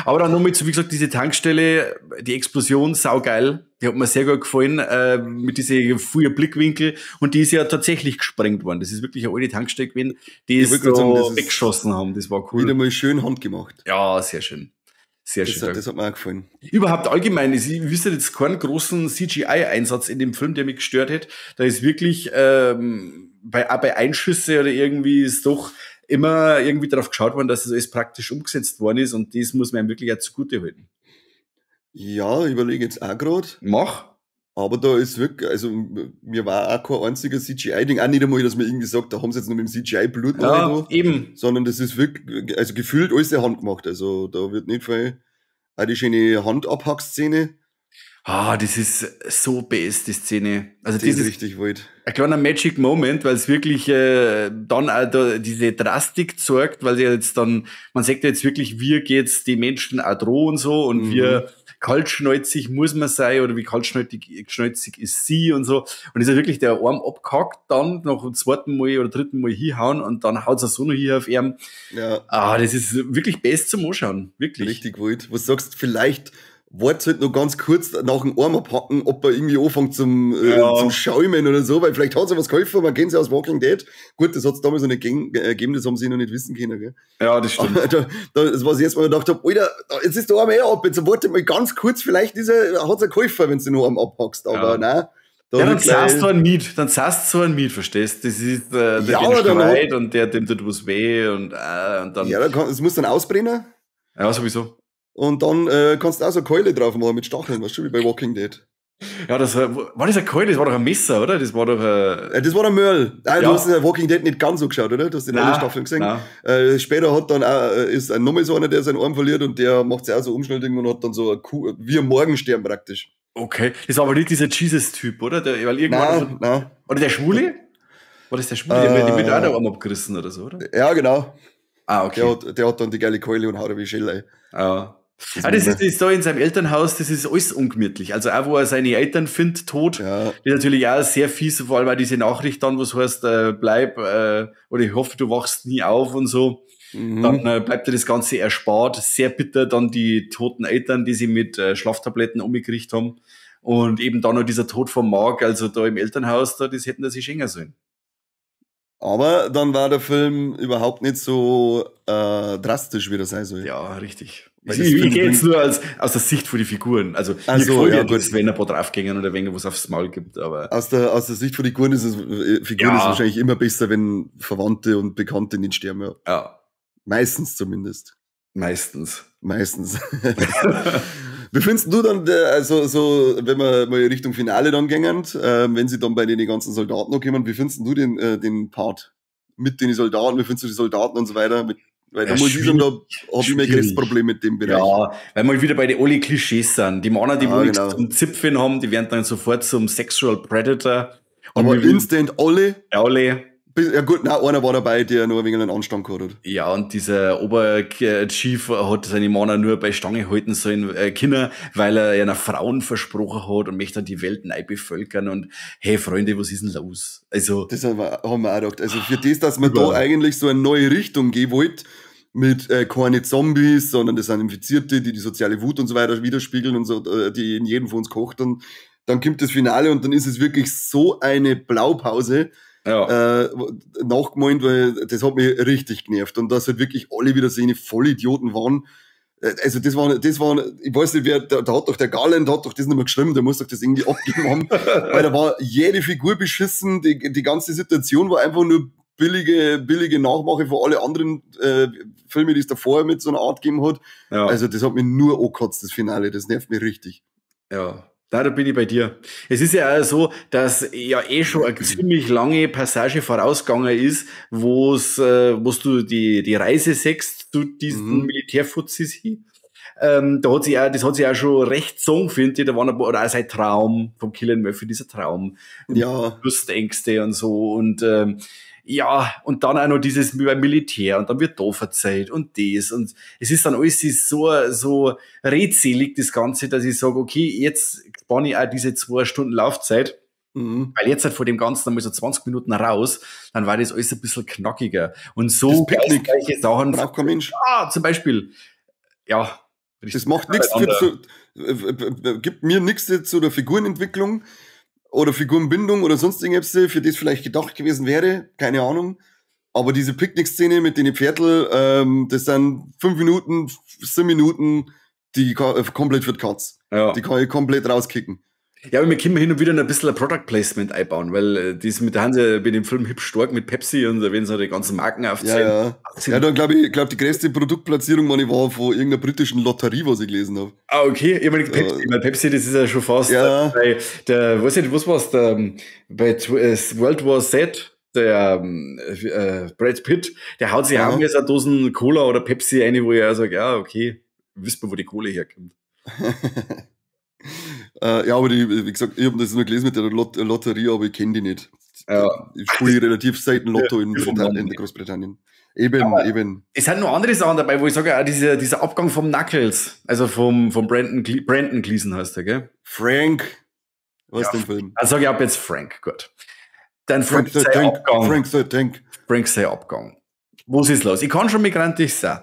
Aber dann nochmal zu, wie gesagt, diese Tankstelle, die Explosion, saugeil. Die hat mir sehr gut gefallen, mit diesen vielen Blickwinkel. Und die ist ja tatsächlich gesprengt worden. Das ist wirklich eine alte Tankstelle gewesen, die Ich es wollte grad so sagen, das ist weggeschossen haben. Das war cool. Wieder mal schön handgemacht. Ja, sehr schön. Sehr schön. Das hat mir auch gefallen. Überhaupt allgemein, ich wüsste jetzt keinen großen CGI-Einsatz in dem Film, der mich gestört hätte. Da ist wirklich, auch bei Einschüsse oder irgendwie ist doch immer irgendwie darauf geschaut worden, dass das alles praktisch umgesetzt worden ist, und das muss man ihm wirklich auch zugute halten. Ja, ich überlege jetzt auch grad. Mach. Aber da ist wirklich, also mir war auch kein einziger CGI-Ding, auch nicht einmal, dass man irgendwie sagt, da haben sie jetzt noch mit dem CGI-Blut Ja, noch eben. sondern das ist wirklich, also gefühlt alles der Hand gemacht. Also da wird nicht viel, auch die schöne Handabhack-Szene. Ah, das ist so best, die Szene. Also Die das ist ist richtig wild. ein kleiner Magic Moment, weil es wirklich dann auch da diese Drastik zeigt, weil sie ja jetzt dann, man sagt ja jetzt wirklich, wie geht's die Menschen auch droh und so und wie kaltschnäuzig muss man sein oder wie kaltschnäuzig ist sie und so. Und ist ja wirklich der Arm abgehackt, dann noch zum zweiten Mal oder dritten Mal hinhauen und dann haut's er so noch hier auf ihm. Ja. Ah, das ist wirklich best zum Anschauen. Wirklich. Richtig wild. Was sagst du, vielleicht wartet halt noch ganz kurz nach dem Arm abhacken, ob er irgendwie anfängt zum Schäumen oder so, weil vielleicht hat sie was geholfen, man kennt sie aus Walking Dead. Gut, das hat's damals noch nicht gegeben, das haben sie noch nicht wissen können, gell? Ja, das stimmt. Aber das, was ich jetzt mal gedacht hab, Alter, jetzt ist der Arm eh ab, jetzt warte mal ganz kurz, vielleicht hat's er geholfen, wenn du den Arm abhackst, aber nein. Da Ja, dann wird gleich saßt du einen Miet, dann saßt du einen Miet, verstehst? Das ist, der Ja, den aber dann Streit und der, dem tut was weh und dann. Ja, es muss dann ausbrennen. Ja, sowieso. Und dann kannst du auch so eine Keule drauf machen mit Stacheln, weißt du, wie bei Walking Dead. Ja, das war das eine Keule? Das war doch ein Messer, oder? Das war doch ein Das war der Merle. Ah, du Ja. hast ja Walking Dead nicht ganz so geschaut, oder? Du hast in alle Staffeln gesehen. Nein. Später hat dann auch, ist ein nochmal so einer, der seinen Arm verliert und der macht sich auch so Umschnellding und hat dann so eine Kuh, wie ein Morgenstern praktisch. Okay. Das war aber nicht dieser Jesus-Typ, oder? Der, weil irgendwann Nein, nein. Oder der Schwule? War das der Schwule? Der wird auch der Arm abgerissen oder so, oder? Ja, genau. Ah, okay. Der hat dann die geile Keule und haut wie Schell ein. Ja. Das Ah, das ist das da in seinem Elternhaus, das ist alles ungemütlich. Also auch, wo er seine Eltern findet, tot. Ja. Das ist natürlich auch sehr fies, vor allem auch diese Nachricht dann, was heißt, bleib, oder ich hoffe, du wachst nie auf und so. Dann bleibt dir das Ganze erspart. Sehr bitter dann die toten Eltern, die sie mit Schlaftabletten umgekriegt haben. Und eben dann noch dieser Tod vom Mark, also da im Elternhaus, da, das hätten sie schenken sollen. Aber dann war der Film überhaupt nicht so drastisch, wie das sein soll. Ja, richtig. Weil Ich, das ich Film gehe jetzt bringt- nur aus der Sicht von den Figuren. Also, Ach mir so, gefällt ja, ja gut. das, wenn ein paar draufgängen oder wenn was aufs Maul gibt, aber Aus der Sicht von den Figuren ist es, Figuren Ja. ist wahrscheinlich immer besser, wenn Verwandte und Bekannte nicht sterben. Ja. ja, Meistens zumindest. meistens. Meistens. Wie findest du dann, also so, wenn wir mal Richtung Finale dann gängen, wenn sie dann bei den ganzen Soldaten noch kommen, wie findest du den Part mit den Soldaten, wie findest du die Soldaten und so weiter? Weil da Ja, muss ich sagen, da hab ich mein schwierig. größtes Problem mit dem Bereich. Ja, weil wir wieder bei den alle Klischees sind. Die Männer, die Ah, wo nichts genau. zum Zipfen haben, die werden dann sofort zum Sexual Predator. Und Aber wir instant alle, alle. ja gut, nein, einer war dabei, der nur ein wenig einen Anstand gehabt hat. Ja, und dieser Oberchief hat seine Männer nur bei Stange halten sollen, Kinder, weil er einer Frauen versprochen hat und möchte dann die Welt neu bevölkern und hey Freunde, was ist denn los? Also, Das haben wir auch gedacht. Also für das, dass man da Über. eigentlich so eine neue Richtung gehen wollte, mit keine Zombies, sondern das sind Infizierte, die die soziale Wut und so weiter widerspiegeln und so, die in jedem von uns kocht. Und dann kommt das Finale und dann ist es wirklich so eine Blaupause ja. nachgemeint, weil das hat mich richtig genervt. Und dass halt wirklich alle wieder so eine Vollidioten waren. Also das war, ich weiß nicht, wer, da hat doch der Garland, hat doch das nicht mehr geschrieben, der muss doch das irgendwie abgegeben haben. Weil da war jede Figur beschissen, die ganze Situation war einfach nur billige, billige Nachmache von alle anderen Filme, die es davor mit so einer Art gegeben hat. Ja. Also das hat mich nur angekotzt, das Finale, das nervt mich richtig. Ja, da bin ich bei dir. Es ist ja auch so, dass ja eh schon eine ziemlich lange Passage vorausgegangen ist, wo's du die Reise siehst zu diesen Militärfuzis hin. Da hat sich auch, das hat sich auch schon recht gezogen, finde ich. Da waren ein paar, oder auch sein Traum vom Cillian Murphy, dieser Traum. Verlustängste und so. Und ja, und dann auch noch dieses beim Militär und dann wird da verzeiht und das. Und es ist dann alles so, so redselig, das Ganze, dass ich sage, okay, jetzt spanne ich auch diese 2 Stunden Laufzeit. Weil jetzt halt vor dem Ganzen einmal so 20 Minuten raus, dann war das alles ein bisschen knackiger. Und so Das Picknick geistreiche Sachen. Braucht kein Mensch. Ah, zum Beispiel. Ja. Das macht nichts für, zu, gibt mir nichts zu der Figurenentwicklung oder Figurenbindung oder sonst irgendwas, für das vielleicht gedacht gewesen wäre, keine Ahnung. Aber diese Picknick-Szene mit den Pferdl, das sind 5 Minuten, 7 Minuten, die komplett für die Katz. Die kann ich komplett rauskicken. Ja, aber wir können hin und wieder noch ein bisschen ein Product Placement einbauen, weil das mit der Hanse bei dem Film hübsch stark mit Pepsi und da werden so die ganzen Marken aufzählen. Ja. Ja, dann glaube ich, die größte Produktplatzierung, meine ich, war von irgendeiner britischen Lotterie, was ich gelesen hab. Ah, okay. Ich meine, Pepsi, weil Pepsi, das ist ja schon fast bei der, weiß ich nicht, was war's, der, bei World War Z, der Brad Pitt, der haut sich auch mehr so eine Dosen Cola oder Pepsi rein, wo ich auch sag, ja, okay, wisst man, wo die Kohle herkommt. Ja, aber die, wie gesagt, ich hab das nur gelesen mit der Lotterie, aber ich kenn die nicht. Ich spiele relativ selten Lotto Ja, vom in Land. Großbritannien. Eben, Aber eben. es sind noch andere Sachen dabei, wo ich sage, auch dieser Abgang vom Knuckles, also vom Brandon Gleeson heißt der, gell? Frank, was Ja. ist denn Film? Also sag ich ab jetzt Frank, gut. Dann Frank, Frank the sein Tank. Abgang. Frank the Tank. Frank sein Abgang. Was ist los? Ich kann schon migrantisch sein.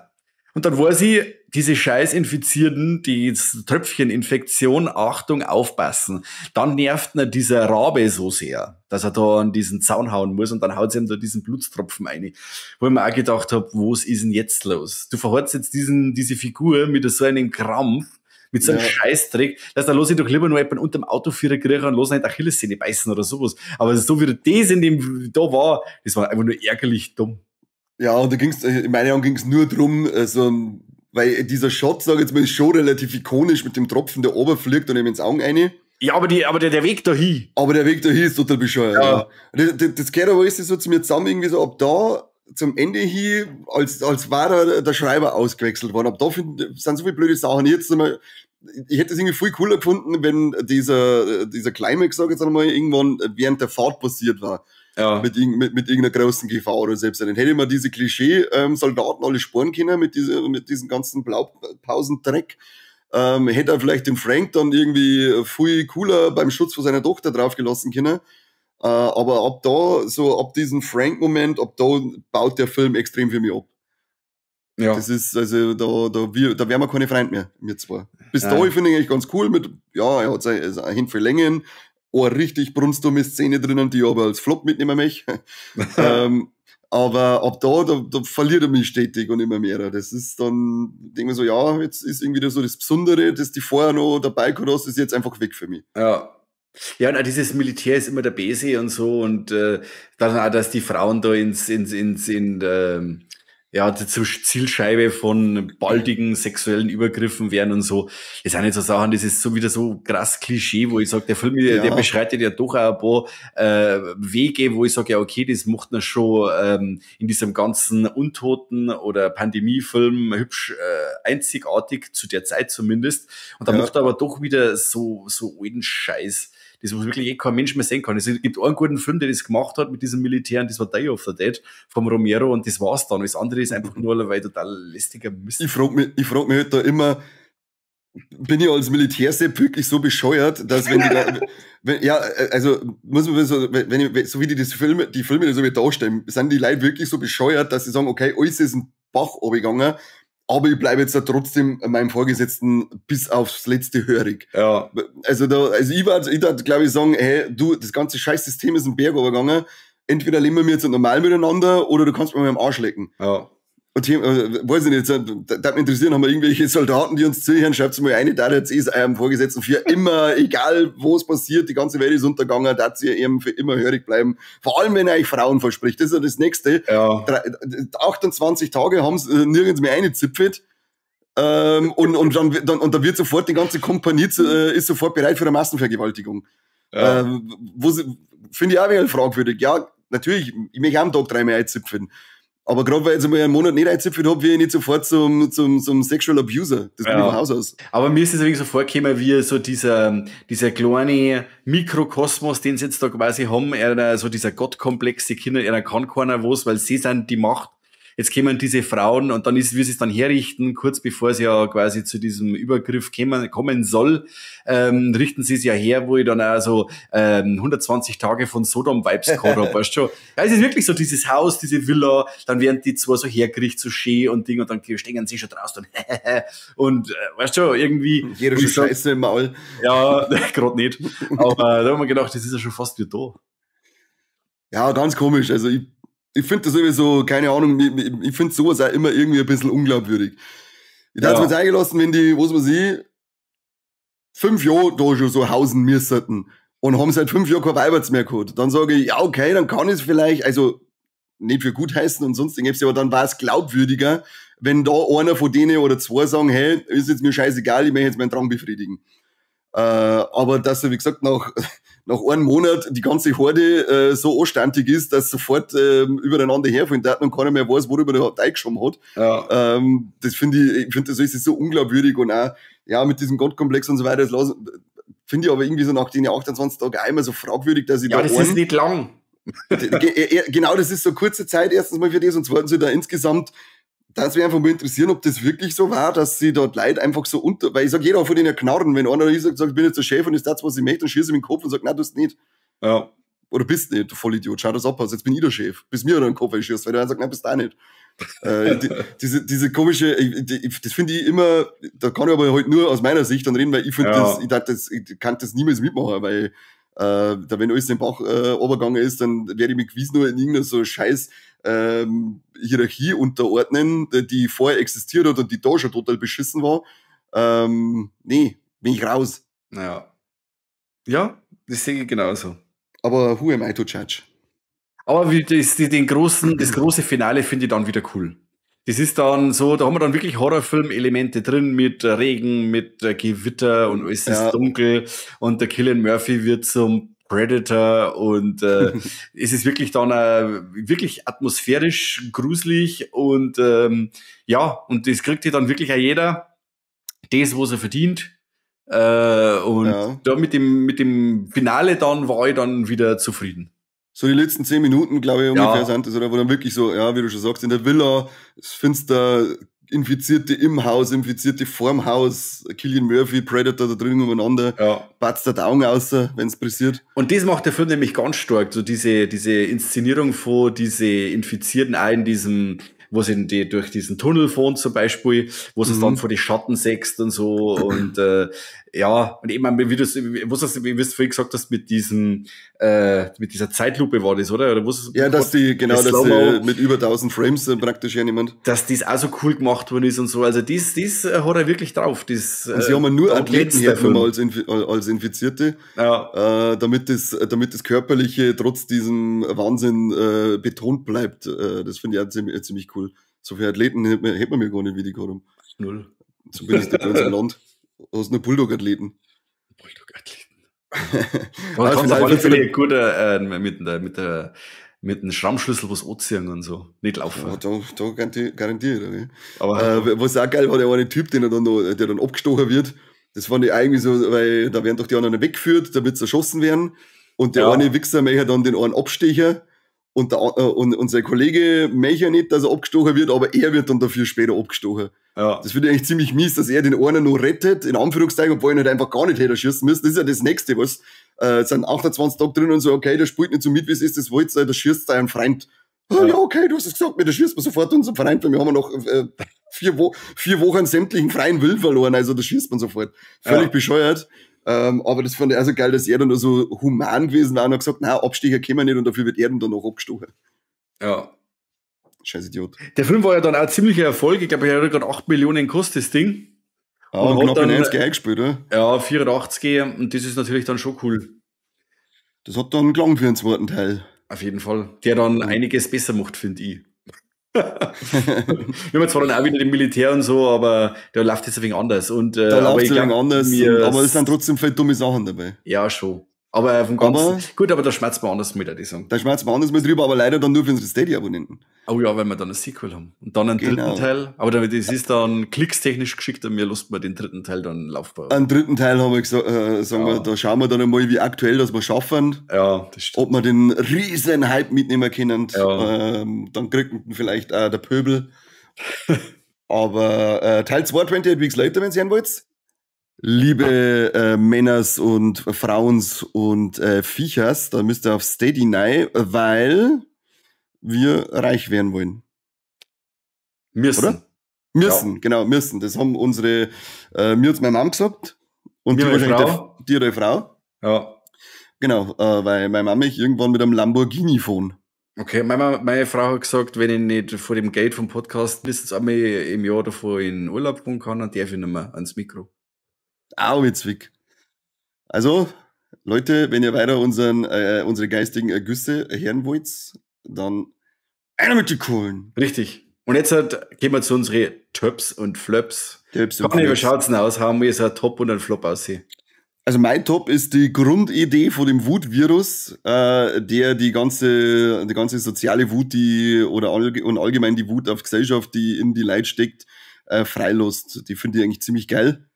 Und dann weiß ich, diese scheiß Infizierten, die Tröpfcheninfektion, Achtung, aufpassen. Dann nervt ihn dieser Rabe so sehr, dass er da an diesen Zaun hauen muss und dann haut sie ihm da diesen Blutstropfen rein. Wo ich mir auch gedacht hab, was ist denn jetzt los? Du verhortst jetzt diese Figur mit so einem Krampf, mit so einem Scheißdreck, dass da lass ich doch lieber nur jemanden unterm Autoführer kriegen und lass ihn in die Achillessehne beißen oder sowas. Aber so wie das in dem da war, das war einfach nur ärgerlich dumm. Ja, und da ging's, in meinen Augen ging's nur drum, so, weil dieser Shot, sag ich jetzt mal, ist schon relativ ikonisch mit dem Tropfen, der oberfliegt und ihm ins Auge rein. Ja, aber der Weg dahin. Aber der Weg dahin ist total bescheuert. Ja. Das gehört aber alles so zu mir zusammen, irgendwie so, ab da zum Ende hin, als war da der Schreiber ausgewechselt worden. Ab da sind so viele blöde Sachen. Jetzt einmal, ich hätte es irgendwie viel cooler gefunden, wenn dieser Climax, sag ich jetzt einmal, irgendwann während der Fahrt passiert war. Ja. Mit irgendeiner großen Gefahr oder selbst. Dann hätte ich mir diese Klischee-Soldaten alle sporen können mit diesem ganzen Blaupausen-Dreck. Hätte er vielleicht den Frank dann irgendwie viel cooler beim Schutz von seiner Tochter draufgelassen können. Aber ab da, so ab diesem Frank-Moment, ab da baut der Film extrem für mich ab. Ja. Das ist, also, da wären wir keine Freunde mehr, wir zwei. Bis da finde ich eigentlich ganz cool mit, ja, er hat seine Hand für Längen, eine richtig brunstdumme Szene drinnen, die ich aber als Flop mitnehmen möchte. Aber ab da verliert er mich stetig und immer mehr. Das ist dann, denke ich mir so, ja, jetzt ist irgendwie so das Besondere, das die vorher noch dabei gehabt hast, ist jetzt einfach weg für mich. Ja. Ja, und auch dieses Militär ist immer der Bese und so und dann auch, dass die Frauen da ins, ins, ins, in, ja, zur Zielscheibe von baldigen sexuellen Übergriffen werden und so. Das sind nicht so Sachen, das ist so wieder so krass Klischee, wo ich sage, der Film, der beschreitet ja doch auch ein paar Wege, wo ich sage, ja, okay, das macht man schon in diesem ganzen Untoten- oder Pandemiefilm hübsch einzigartig, zu der Zeit zumindest. Und da macht er aber doch wieder so alten Scheiß. Das, was wirklich eh kein Mensch mehr sehen kann. Es gibt einen guten Film, der das gemacht hat mit diesem Militär, und das war Day of the Dead vom Romero, und das war's dann. Das andere ist einfach nur, weil total lästiger Mist. Ich frag mich halt da immer, bin ich als Militärsepp wirklich so bescheuert, dass wenn die da, wenn, ja, also, muss man so, wenn ich, so wie die das Filme, die Filme so wie darstellen, sind die Leute wirklich so bescheuert, dass sie sagen, okay, alles ist ein Bach runtergegangen, aber ich bleibe jetzt da trotzdem meinem Vorgesetzten bis aufs letzte hörig. Ja. Also ich würde, glaube ich, sagen, hey, du, das ganze Scheißsystem ist ein Berg runtergegangen. Entweder leben wir jetzt normal miteinander oder du kannst mir mal am Arsch lecken. Ja. Und hier, weiß ich nicht, da würde mich interessieren, haben wir irgendwelche Soldaten, die uns zuhören, schreibt's mal eine, da jetzt ist eurem Vorgesetzten für immer, egal wo es passiert, die ganze Welt ist untergegangen, da ihr eben für immer hörig bleiben. Vor allem, wenn er euch Frauen verspricht. Das ist ja das Nächste. Ja. 28 Tage haben's nirgends mehr eingezipfelt. Und dann wird sofort die ganze Kompanie ist sofort bereit für eine Massenvergewaltigung. Ja. Finde ich auch wieder fragwürdig. Ja, natürlich, ich möchte auch am Tag dreimal einzipfen. Aber gerade weil ich jetzt einmal einen Monat nicht einzipfelt habe, werde ich nicht sofort zum Sexual Abuser. Das bin ich von Haus aus. Aber mir ist es irgendwie so vorgekommen, wie so dieser kleine Mikrokosmos, den sie jetzt da quasi haben, so dieser Gottkomplex, die Kinder, er kann keiner was, weil sie sind die Macht. Jetzt kommen diese Frauen und dann ist, wie sie es dann herrichten, kurz bevor sie ja quasi zu diesem Übergriff kommen soll, richten sie es ja her, wo ich dann auch so 120 Tage von Sodom-Vibes gehabt habe, weißt du schon. Ja, es ist wirklich so dieses Haus, diese Villa, dann werden die zwar so hergerichtet, so schön und Ding, und dann stehen sie schon draußen und weißt du schon, irgendwie. Jeder schon Scheiße im Maul. Ja, gerade nicht. Aber da haben wir gedacht, das ist ja schon fast wieder da. Ja, ganz komisch. Also ich finde das sowieso, keine Ahnung, ich finde sowas auch immer irgendwie ein bisschen unglaubwürdig. Ich hätte es mir jetzt eingelassen, wenn die, was weiß ich, 5 Jahre da schon so hausen müssten und haben seit 5 Jahren kein Weiberts mehr gehabt. Dann sage ich, ja, okay, dann kann ich es vielleicht, also nicht für gut heißen und sonst irgendwas, aber dann war es glaubwürdiger, wenn da einer von denen oder zwei sagen, hey, ist jetzt mir scheißegal, ich möchte jetzt meinen Drang befriedigen. Aber dass er, wie gesagt, nach einem Monat die ganze Horde so anstandig ist, dass sofort übereinander herfallen und keiner mehr weiß, worüber der überhaupt eingeschoben hat. Ja. Das finde ich, das ist so unglaubwürdig und auch, ja, mit diesem Gottkomplex und so weiter, das finde ich aber irgendwie so nach den 28 Tagen auch immer so fragwürdig, dass ich ja, da das ist nicht lang. Genau, das ist so kurze Zeit erstens mal für das und zweitens da insgesamt, das wäre einfach mal interessieren, ob das wirklich so war, dass sie dort Leute einfach so unter, weil ich sag, jeder von denen Knarren, wenn einer sagt, ich bin jetzt der Chef und ist das, was ich möchte, dann schieße ich mir den Kopf und sag, nein, du bist nicht. Ja. Oder bist nicht, du Vollidiot, schau das ab, jetzt bin ich der Chef, bis mir in den Kopf schießt, weil der einer sagt, nein, bist du auch nicht. Diese komische, das finde ich immer, da kann ich aber halt nur aus meiner Sicht dann reden, weil ich finde das, ich kann das niemals mitmachen, weil da wenn alles den Bach runtergegangen ist, dann werde ich mich gewiss nur in irgendeiner so scheiß Hierarchie unterordnen, die vorher existiert hat und die da schon total beschissen war. Nee, bin ich raus. Naja. Ja, das sehe ich genauso. Aber who am I to judge? Aber wie das, das große Finale finde ich dann wieder cool. Das ist dann so, da haben wir dann wirklich Horrorfilm-Elemente drin mit Regen, mit Gewitter und es ist dunkel und der Cillian Murphy wird zum Predator und es ist wirklich dann wirklich atmosphärisch gruselig und ja, und das kriegt ja dann wirklich auch jeder das, was er verdient. Und da mit dem Finale dann war ich dann wieder zufrieden. So die letzten 10 Minuten, glaube ich, ungefähr sind das, oder wo dann wirklich so, ja, wie du schon sagst, in der Villa, es finster, Infizierte im Haus, Infizierte vorm Haus, Killian Murphy, Predator da drin umeinander, patzt der Augen außer, wenn's pressiert. Und das macht der Film nämlich ganz stark, so diese Inszenierung von diese Infizierten auch in diesem, wo sie in die, durch diesen Tunnel fahren zum Beispiel, wo sie es dann vor die Schatten sechst und so und ja, und eben, wie du was wie du vorhin gesagt hast, mit dieser Zeitlupe war das, oder? Oder was? Ja, dass die, genau, dass sie mit über 1000 Frames praktisch hernehmen. Dass das auch so cool gemacht worden ist und so. Also das hat er wirklich drauf. Das, und sie haben nur Athleten hergenommen als Infizierte, damit das Körperliche trotz diesem Wahnsinn betont bleibt. Das finde ich auch ziemlich, ziemlich cool. So viele Athleten hätten wir mir gar nicht, wie die gerade haben. Null. Zumindest nicht bei uns im Land. Hast nur Bulldog-Athleten. Bulldog-Athleten. Da kannst du auf alle Fälle gut mit dem Schrammschlüssel was anziehen und so. Nicht laufen. Ja, da garantiert. Okay. Aber was auch geil war, der eine Typ, den er dann noch, der dann abgestochen wird, das fand ich eigentlich so, weil da werden doch die anderen weggeführt, damit sie erschossen werden. Und der eine Wichser möchte dann den einen abstechen. Und sein Kollege möchte nicht, dass er abgestochen wird, aber er wird dann dafür später abgestochen. Das finde ich eigentlich ziemlich mies, dass er den einen noch rettet, in Anführungszeichen, obwohl er ihn halt einfach gar nicht hätte erschießen müssen. Das ist ja das Nächste, was. Sind 28 Tage drin und so, okay, der spielt nicht so mit, wie es ist, das wollt ihr, da schießt deinen Freund. Oh, ja, okay, du hast es gesagt, mir, da schießt man sofort unseren Freund, weil wir haben noch 4 Wochen sämtlichen freien Willen verloren, also da schießt man sofort. Völlig bescheuert. Aber das fand ich auch so geil, dass er dann nur so human gewesen war und hat gesagt, na, Abstecher können wir nicht und dafür wird er dann noch abgestochen. Scheiß Idiot. Der Film war ja dann auch ziemlicher Erfolg. Ich glaube, er hat gerade 8 Millionen gekostet, das Ding. Ja, und knapp dann, 90 eingespielt, oder? Ja, 84, und das ist natürlich dann schon cool. Das hat dann gelangt für den zweiten Teil. Auf jeden Fall. Der dann einiges besser macht, finde ich. Wir haben zwar dann auch wieder den Militär und so, aber da läuft es ein wenig anders. Und, da läuft es ein wenig anders, aber es sind trotzdem viele dumme Sachen dabei. Ja, schon. Aber vom Ganzen, aber, gut, aber da schmerzt man anders mit, würde ich sagen. Da schmerzt man anders mit drüber, aber leider dann nur für unsere Steady-Abonnenten. Oh ja, weil wir dann ein Sequel haben. Und dann einen dritten Teil. Aber damit, das ist dann klickstechnisch geschickt und mir lust wir den dritten Teil dann laufbar. Einen dritten Teil haben wir gesagt, sagen wir, da schauen wir dann einmal, wie aktuell das wir schaffen. Ja, das stimmt. Ob wir den riesen Hype mitnehmen können. Dann kriegt man vielleicht auch der Pöbel. Aber Teil 2, 28 Weeks Later, wenn ihr hören wollt. Liebe Männers und Frauens und Viechers, da müsst ihr auf Steady nei, weil wir reich werden wollen. Müssen. Oder? Müssen, genau, müssen. Das haben unsere, mir hat's meine Mom gesagt. Und mir die meine wahrscheinlich Frau. Der, die ihre Frau. Ja. Genau, weil meine Mama mich irgendwann mit einem Lamborghini fahren. Okay, meine Frau hat gesagt, wenn ich nicht vor dem Geld vom Podcast mindestens einmal im Jahr davor in Urlaub fahren kann, dann darf ich nicht mehr ans Mikro. Au, witzig. Also, Leute, wenn ihr weiter unsere geistigen Ergüsse hören wollt, dann einer mit die Kohlen. Richtig. Und jetzt halt, gehen wir zu unseren Tops und Flops. Tops und Kann ich, wie Flops. schaut's denn aus? Haben wir so ein Top und ein Flop aussehen? Also mein Top ist die Grundidee von dem Wutvirus, der die ganze soziale Wut, die oder und allgemein die Wut auf Gesellschaft, die in die Leute steckt, freilässt. Die finde ich eigentlich ziemlich geil.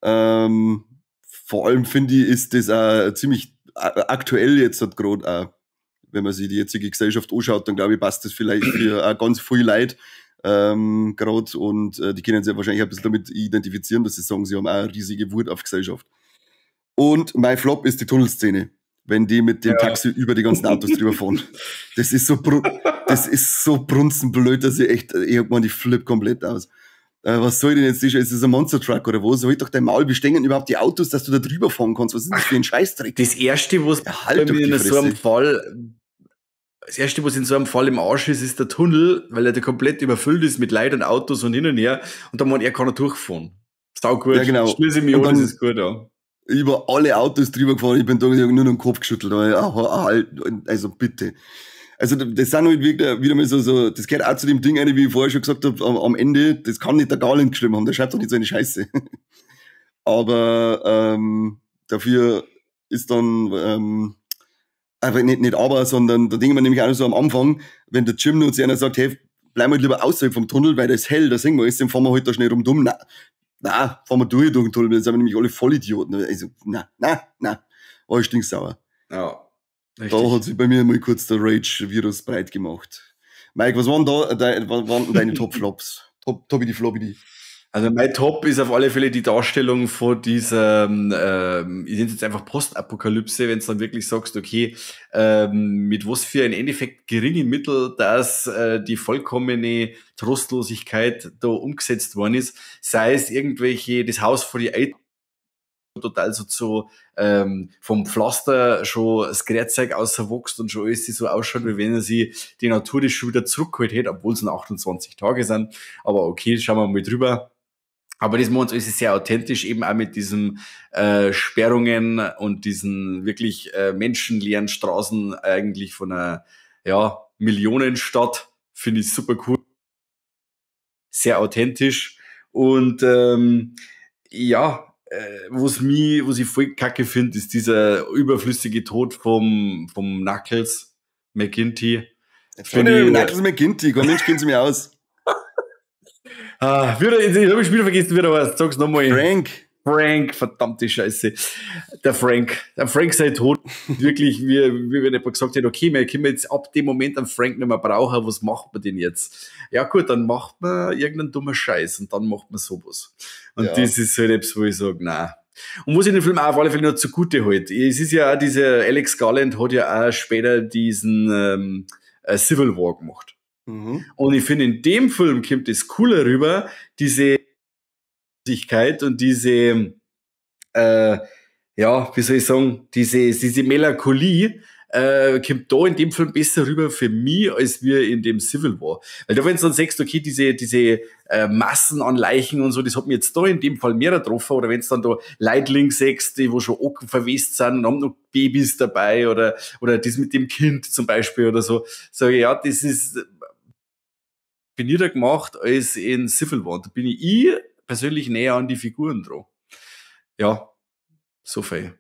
Vor allem finde ich, ist das auch ziemlich aktuell jetzt halt gerade auch. Wenn man sich die jetzige Gesellschaft anschaut, dann glaube ich, passt das vielleicht für auch ganz viel Leute gerade und die können sich wahrscheinlich ein bisschen damit identifizieren, dass sie sagen, sie haben auch eine riesige Wut auf Gesellschaft. Und mein Flop ist die Tunnelszene, wenn die mit dem Taxi über die ganzen Autos drüber fahren. Das ist so brunzenblöd, dass ich echt, ich hab gemeint, ich flipp komplett aus. Was soll denn jetzt das? Ist das ein Monster Truck oder was? Halt doch dein Maul, wie stehen denn überhaupt die Autos, dass du da drüber fahren kannst? Was ist das für ein Scheißdreck? Das erste, was Ja, halt bei doch mir die in so einem Fresse. Fall, das erste, was in so einem Fall im Arsch ist, ist der Tunnel, weil er da komplett überfüllt ist mit Leuten und Autos und hin und her. Und da meint er, kann er durchfahren. Sau gut. Ja, genau. Schließe ich mich Und an, das dann ist gut, ja. über alle Autos drüber gefahren, ich bin da nur noch den Kopf geschüttelt. Aber, ja, halt, also bitte. Also das sind halt wirklich wieder mal so, das gehört auch zu dem Ding rein, wie ich vorher schon gesagt habe, am Ende, das kann nicht der Garland geschrieben haben, der schreibt doch nicht so eine Scheiße. Aber dafür ist dann, aber nicht aber, sondern da denken wir nämlich auch so am Anfang, wenn der Jim nur zu einer sagt, hey, bleib mal lieber außerhalb vom Tunnel, weil da ist hell, da sehen wir alles, dann fahren wir halt da schnell rundum. Na, na, fahren wir durch den Tunnel, dann sind wir nämlich alle Vollidioten. Also, na, na, na, war ich stinksauer. Ja. Richtig. Da hat sich bei mir mal kurz der Rage-Virus breit gemacht. Mike, was waren da, was waren deine Top-Flops? Top, Toppidi Floppidi. Also mein Top ist auf alle Fälle die Darstellung von dieser, ich nenne es jetzt einfach Postapokalypse, wenn du dann wirklich sagst, okay, mit was für ein Endeffekt geringen Mittel, dass die vollkommene Trostlosigkeit da umgesetzt worden ist, sei es irgendwelche, das Haus vor die Eltern total so zu vom Pflaster schon das Grünzeug auswächst und schon alles so ausschaut, wie wenn er sie die Natur das schon wieder zurückgeholt hätte, obwohl es noch 28 Tage sind. Aber okay, schauen wir mal drüber. Aber das machen uns alles sehr authentisch, eben auch mit diesen Sperrungen und diesen wirklich menschenleeren Straßen eigentlich von einer, ja, Millionenstadt. Finde ich super cool. Sehr authentisch. Und ja, was ich voll kacke finde, ist dieser überflüssige Tod vom Knuckles McGinty. Finde ich, Knuckles McGinty, kein Mensch kennt sich mehr aus. Ah, wieder, ich habe ich wieder vergessen, wie der heißt. Sag's nochmal. Frank. Frank, verdammte Scheiße. Der Frank. Der Frank sei tot. Wirklich, wie wenn jemand gesagt hätte, okay, wir können jetzt ab dem Moment einen Frank nicht mehr brauchen, was macht man denn jetzt? Ja gut, dann macht man irgendeinen dummen Scheiß und dann macht man sowas. Und das ist halt etwas, wo ich sage, na. Und was ich den Film auch auf alle Fälle noch zugute halte, es ist ja auch dieser Alex Garland hat ja auch später diesen Civil War gemacht. Und ich finde, in dem Film kommt es cooler rüber, diese und diese, ja, wie soll ich sagen, diese Melancholie kommt da in dem Film besser rüber für mich, als wir in dem Civil War. Weil da, wenn du dann sagst, okay, diese Massen an Leichen und so, das hat mir jetzt da in dem Fall mehr getroffen, oder wenn du dann da Leute siehst, die wo schon verwest sind und haben noch Babys dabei, oder das mit dem Kind zum Beispiel oder so, sage ich, ja, das ist definierter gemacht als in Civil War. Da bin ich persönlich näher an die Figuren dran. Ja, so viel.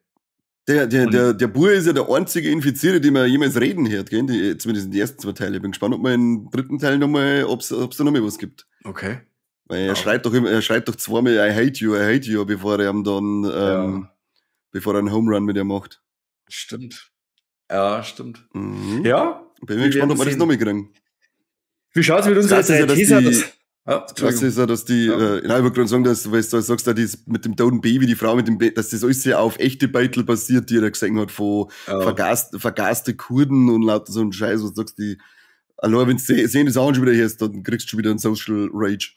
Der Bua ist ja der einzige Infizierte, den man jemals reden hört, gell? Zumindest in den ersten zwei Teilen. Ich bin gespannt, ob man im dritten Teil nochmal, ob's da nochmal was gibt. Weil er schreit doch immer, er schreit doch zweimal "I hate you, I hate you", bevor er ihm dann, bevor er einen Home Run mit ihm macht. Stimmt. Ja, stimmt. Ja. Bin mir gespannt, ob wir das nochmal kriegen. Wie schaut's mit unserer Das ist ja, dass These die- aus? Ja, Das Krasse ist ja, dass die, nein, ich wollte gerade sagen, dass, weil du sagst, da das mit dem toten Baby, die Frau mit dem Baby, dass das alles ja auf echte Beitel basiert, die er da gesehen hat, von vergaste Kurden und lauter so ein Scheiß, wo du sagst, die, allein wenn du sehen die Sachen schon wieder hörst, dann kriegst du schon wieder einen Social Rage.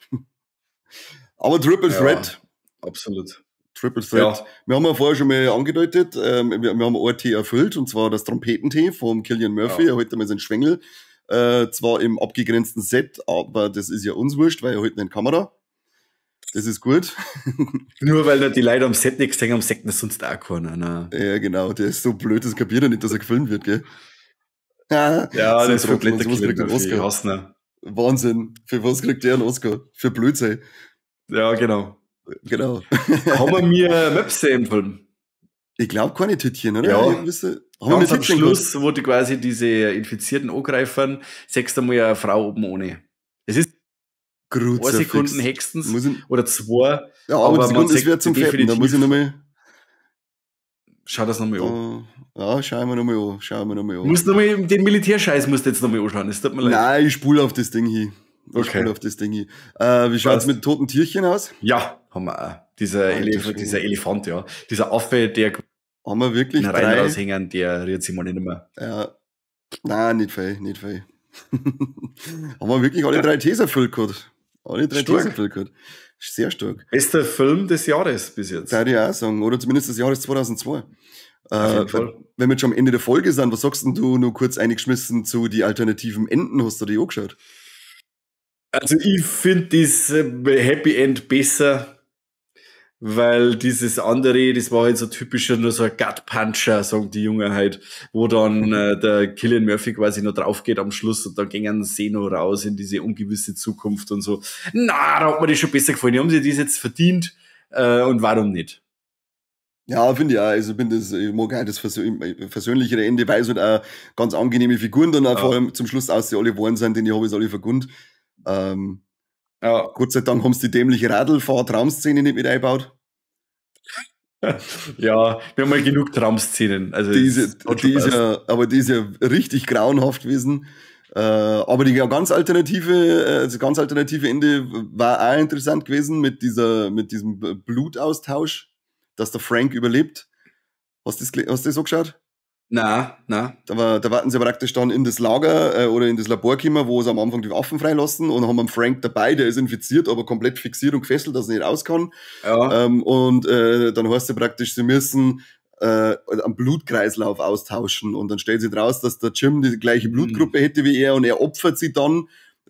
Aber Triple Threat. Absolut. Triple Threat. Wir haben ja vorher schon mal angedeutet, wir haben ein Tee erfüllt, und zwar das Trompetentee vom Cillian Murphy. Er holt einmal seinen Schwengel. Zwar im abgegrenzten Set, aber das ist ja uns wurscht, weil er holt in Kamera. Das ist gut. Nur weil nicht die Leute am Set nichts gesehen haben, sagt das sonst auch keiner. Nein. Ja, genau. Der ist so blöd, das kapiert er nicht, dass er gefilmt wird, gell? Ja, Ja, so das ist Trottel, komplett sowas kriegt einen Murphy. Oscar. Ich hasse ihn. Wahnsinn. Für was kriegt der einen Oscar? Für Blödsinn. Ja, genau. Genau. Haben wir mir Möpse im Film? Ich glaub, keine Tittchen, oder? Ja. Irgendwie so. Haben wir Ganz mit am Tittchen Schluss, wo die quasi diese Infizierten angreifen, siehst du mal eine Frau oben ohne. Es ist Kruzifix. 2 Sekunden höchstens Muss ich, oder 2. Ja, aber aber die man Sekunde, es sieht wird zum Fetten, da muss ich nochmal. Schau das nochmal an. Ja, schauen wir nochmal an. Schauen wir nochmal an. Musst noch mal, den Militärscheiß musst du jetzt nochmal anschauen. Es tut mir leid. Nein, ich spule auf das Ding hin. Ich spule auf das Ding hin. Wie schaut's Passt. mit toten Tierchen aus? Ja, haben wir auch. Dieser, Alter Elef Schwede. dieser Elefant, ja. Dieser Affe, der Haben wir wirklich rein drei? raushängen, der rührt sich mal nicht mehr. Ja. Nein, nicht fein, nicht fein. Haben wir wirklich alle drei Tees erfüllt gehabt? Alle drei Stark. Tees erfüllt gehabt. Sehr stark. Bester Film des Jahres bis jetzt. Würde ich auch sagen. Oder zumindest des Jahres 2002. Auf jeden Fall. Wenn wir jetzt schon am Ende der Folge sind, was sagst denn du nur kurz eingeschmissen zu die alternativen Enden? Hast du die angeschaut? Also ich find das Happy End besser, weil dieses andere, das war halt so typischer, nur so ein Gut-Puncher, sagen die Jungen halt, wo dann der Cillian Murphy quasi noch drauf geht am Schluss und dann gingen sie noch raus in diese ungewisse Zukunft und so. Na, da hat mir das schon besser gefallen. Die haben sich das jetzt verdient und warum nicht? Ja, finde ich auch. Also ich mag auch das versöhnlichere Ende, weil es halt auch ganz angenehme Figuren dann auch vor allem zum Schluss aus, die alle geworden sind, denn die habe ich alle vergönnt. Gott sei Dank haben sie die dämliche Radlfahr-Traumszene nicht mit eingebaut. Ja, wir haben mal genug Traumszenen. Also die ist, die ist ja, aber die ist ja richtig grauenhaft gewesen. Aber die ganz alternative, das ganz alternative Ende war auch interessant gewesen mit diesem Blutaustausch, dass der Frank überlebt. Hast du das so geschaut? Na, na. Da warten sie praktisch dann in das Lager oder in das Labor gekommen, wo sie am Anfang die Waffen freilassen und haben einen Frank dabei, der ist infiziert, aber komplett fixiert und gefesselt, dass er nicht raus kann. Ja. Dann heißt es praktisch, sie müssen einen Blutkreislauf austauschen und dann stellt sich raus, dass der Jim die gleiche Blutgruppe hätte wie er und er opfert sie dann,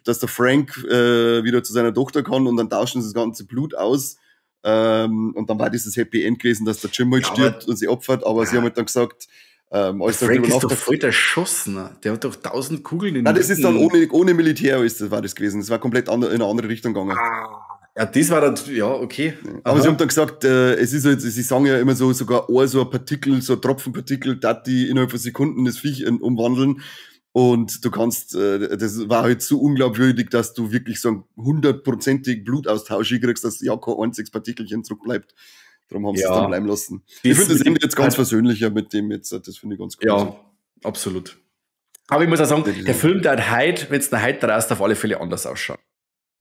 dass der Frank wieder zu seiner Tochter kann und dann tauschen sie das ganze Blut aus. Und dann war dieses Happy End gewesen, dass der Jim halt stirbt und sie opfert, aber sie haben halt dann gesagt, als Frank ist doch voll erschossen. Der hat doch 1000 Kugeln in den Nein, das ist dann ohne Militär ist das, war das gewesen. Das war komplett in eine andere Richtung gegangen. Ah, ja, das war dann, ja, okay. Aber aha. Sie haben dann gesagt, es ist halt, sie sagen ja immer so, sogar so ein Partikel, so ein Tropfenpartikel, dass die innerhalb von Sekunden das Viech umwandeln. Und du kannst, das war halt so unglaubwürdig, dass du wirklich so einen 100-prozentigen Blutaustausch hinkriegst, dass ja kein einziges Partikelchen zurückbleibt. Darum haben sie es dann bleiben lassen. Ich finde das Ende jetzt ganz versöhnlicher mit dem jetzt, das finde ich ganz cool. Ja, absolut. Aber ich muss auch sagen, der Film, der hat heute, wenn es noch heute raus, auf alle Fälle anders ausschaut.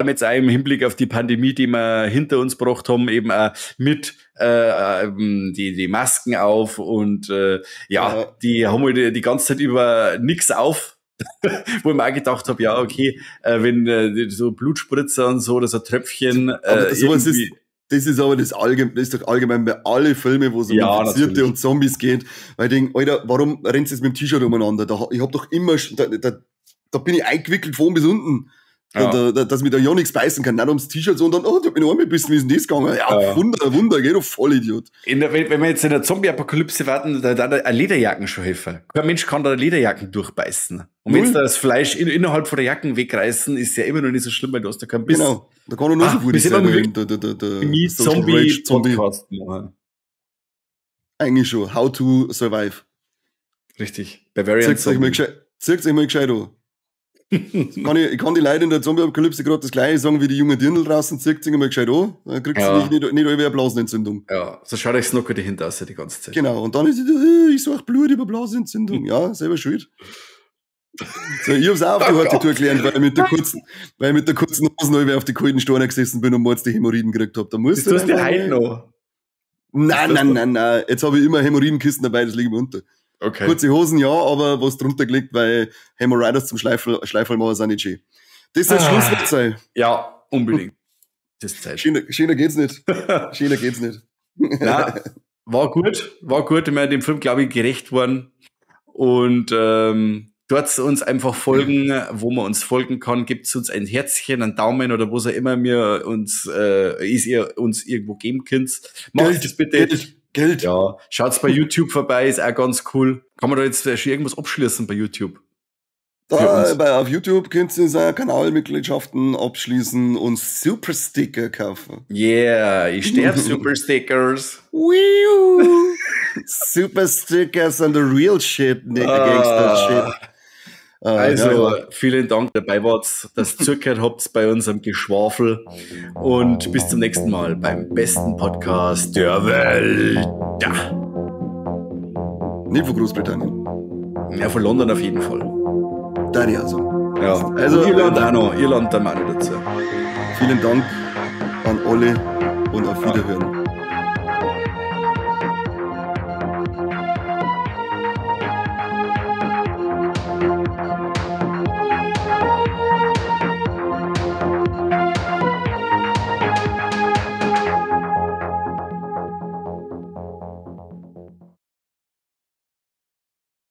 Jetzt auch im Hinblick auf die Pandemie, die wir hinter uns gebracht haben, eben auch mit die Masken auf und die haben halt die ganze Zeit über nix auf. Wo ich mir auch gedacht habe, ja, okay, wenn so Blutspritzer und so oder so Tröpfchen. Aber sowas ist, das ist aber das ist doch allgemein bei allen Filmen, wo es um Infizierte und Zombies geht, weil ich denke, Alter, warum rennst du jetzt mit dem T-Shirt umeinander? Da, ich hab doch immer, da bin ich eingewickelt von oben bis unten. Ja. Dass mich da ja nichts beißen kann. Nicht ums T-Shirt, sondern, oh, ich hab mich noch einmal gebissen, wie ist denn das gegangen? Ja, Wunder, geh doch voll Idiot. Wenn wir jetzt in der Zombie-Apokalypse warten, da eine Lederjacken schon helfen. Kein Mensch kann da Lederjacken durchbeißen. Und wenn da das Fleisch innerhalb von der Jacken wegreißen, ist ja immer noch nicht so schlimm, weil du hast da keinen Biss. Genau, da kann er nur so gut sein. Zombie-Podcast machen. Eigentlich schon. How to survive. Richtig. Bavarian Zombie. Zirkt euch mal gescheit an. Ich kann die Leute in der Zombie-Apokalypse gerade das Gleiche sagen wie die jungen Dirndl draußen, zirkt sich immer gescheit an, dann kriegst du nicht über eine Blasenentzündung. Ja, so schaut euch noch dahinter aus die ganze Zeit. Genau, und dann ist es, ich suche Blut über Blasenentzündung. Ja, selber schuld. So, ich hab's auch auf die harte Tour gelernt, weil ich mit der kurzen Hose noch auf die kalten Steine gesessen bin und mal die Hämorrhoiden gekriegt hab. Da musst du das heute noch? Nein. Jetzt habe ich immer Hämorrhoidenkisten dabei, das liege ich mir unter. Okay. Kurze Hosen, ja, aber was drunter gelegt, weil Hämorrhoiders zum Schleiferl machen sind nicht schön. Das soll das Schlusswort sein. Ja, unbedingt. Das ist Zeit. Schöner geht's nicht. Schöner geht's nicht. Na, war gut. War gut. Ich meine, dem Film, glaube ich, gerecht worden. Und dort uns einfach folgen, wo man uns folgen kann. Gibt's uns ein Herzchen, einen Daumen oder was auch immer mir uns, ihr uns irgendwo geben könnt. Macht das bitte. Geld. Ja, schaut's bei YouTube vorbei, ist auch ganz cool. Kann man da jetzt schon irgendwas abschließen bei YouTube? Auf YouTube könnt ihr seine Kanalmitgliedschaften abschließen und Super Sticker kaufen. Yeah, ich sterbe Super Stickers. Super Stickers and the real shit, nigga, Gangster shit. Also, ja. Vielen Dank, dass ihr dabei wart, dass ihr zugehört habt bei unserem Geschwafel und bis zum nächsten Mal beim besten Podcast der Welt. Ja. Nicht von Großbritannien. Ja, von London auf jeden Fall. Deine also. Ja, also und Irland auch noch. Irland da auch noch dazu. Vielen Dank an alle und auf Wiederhören.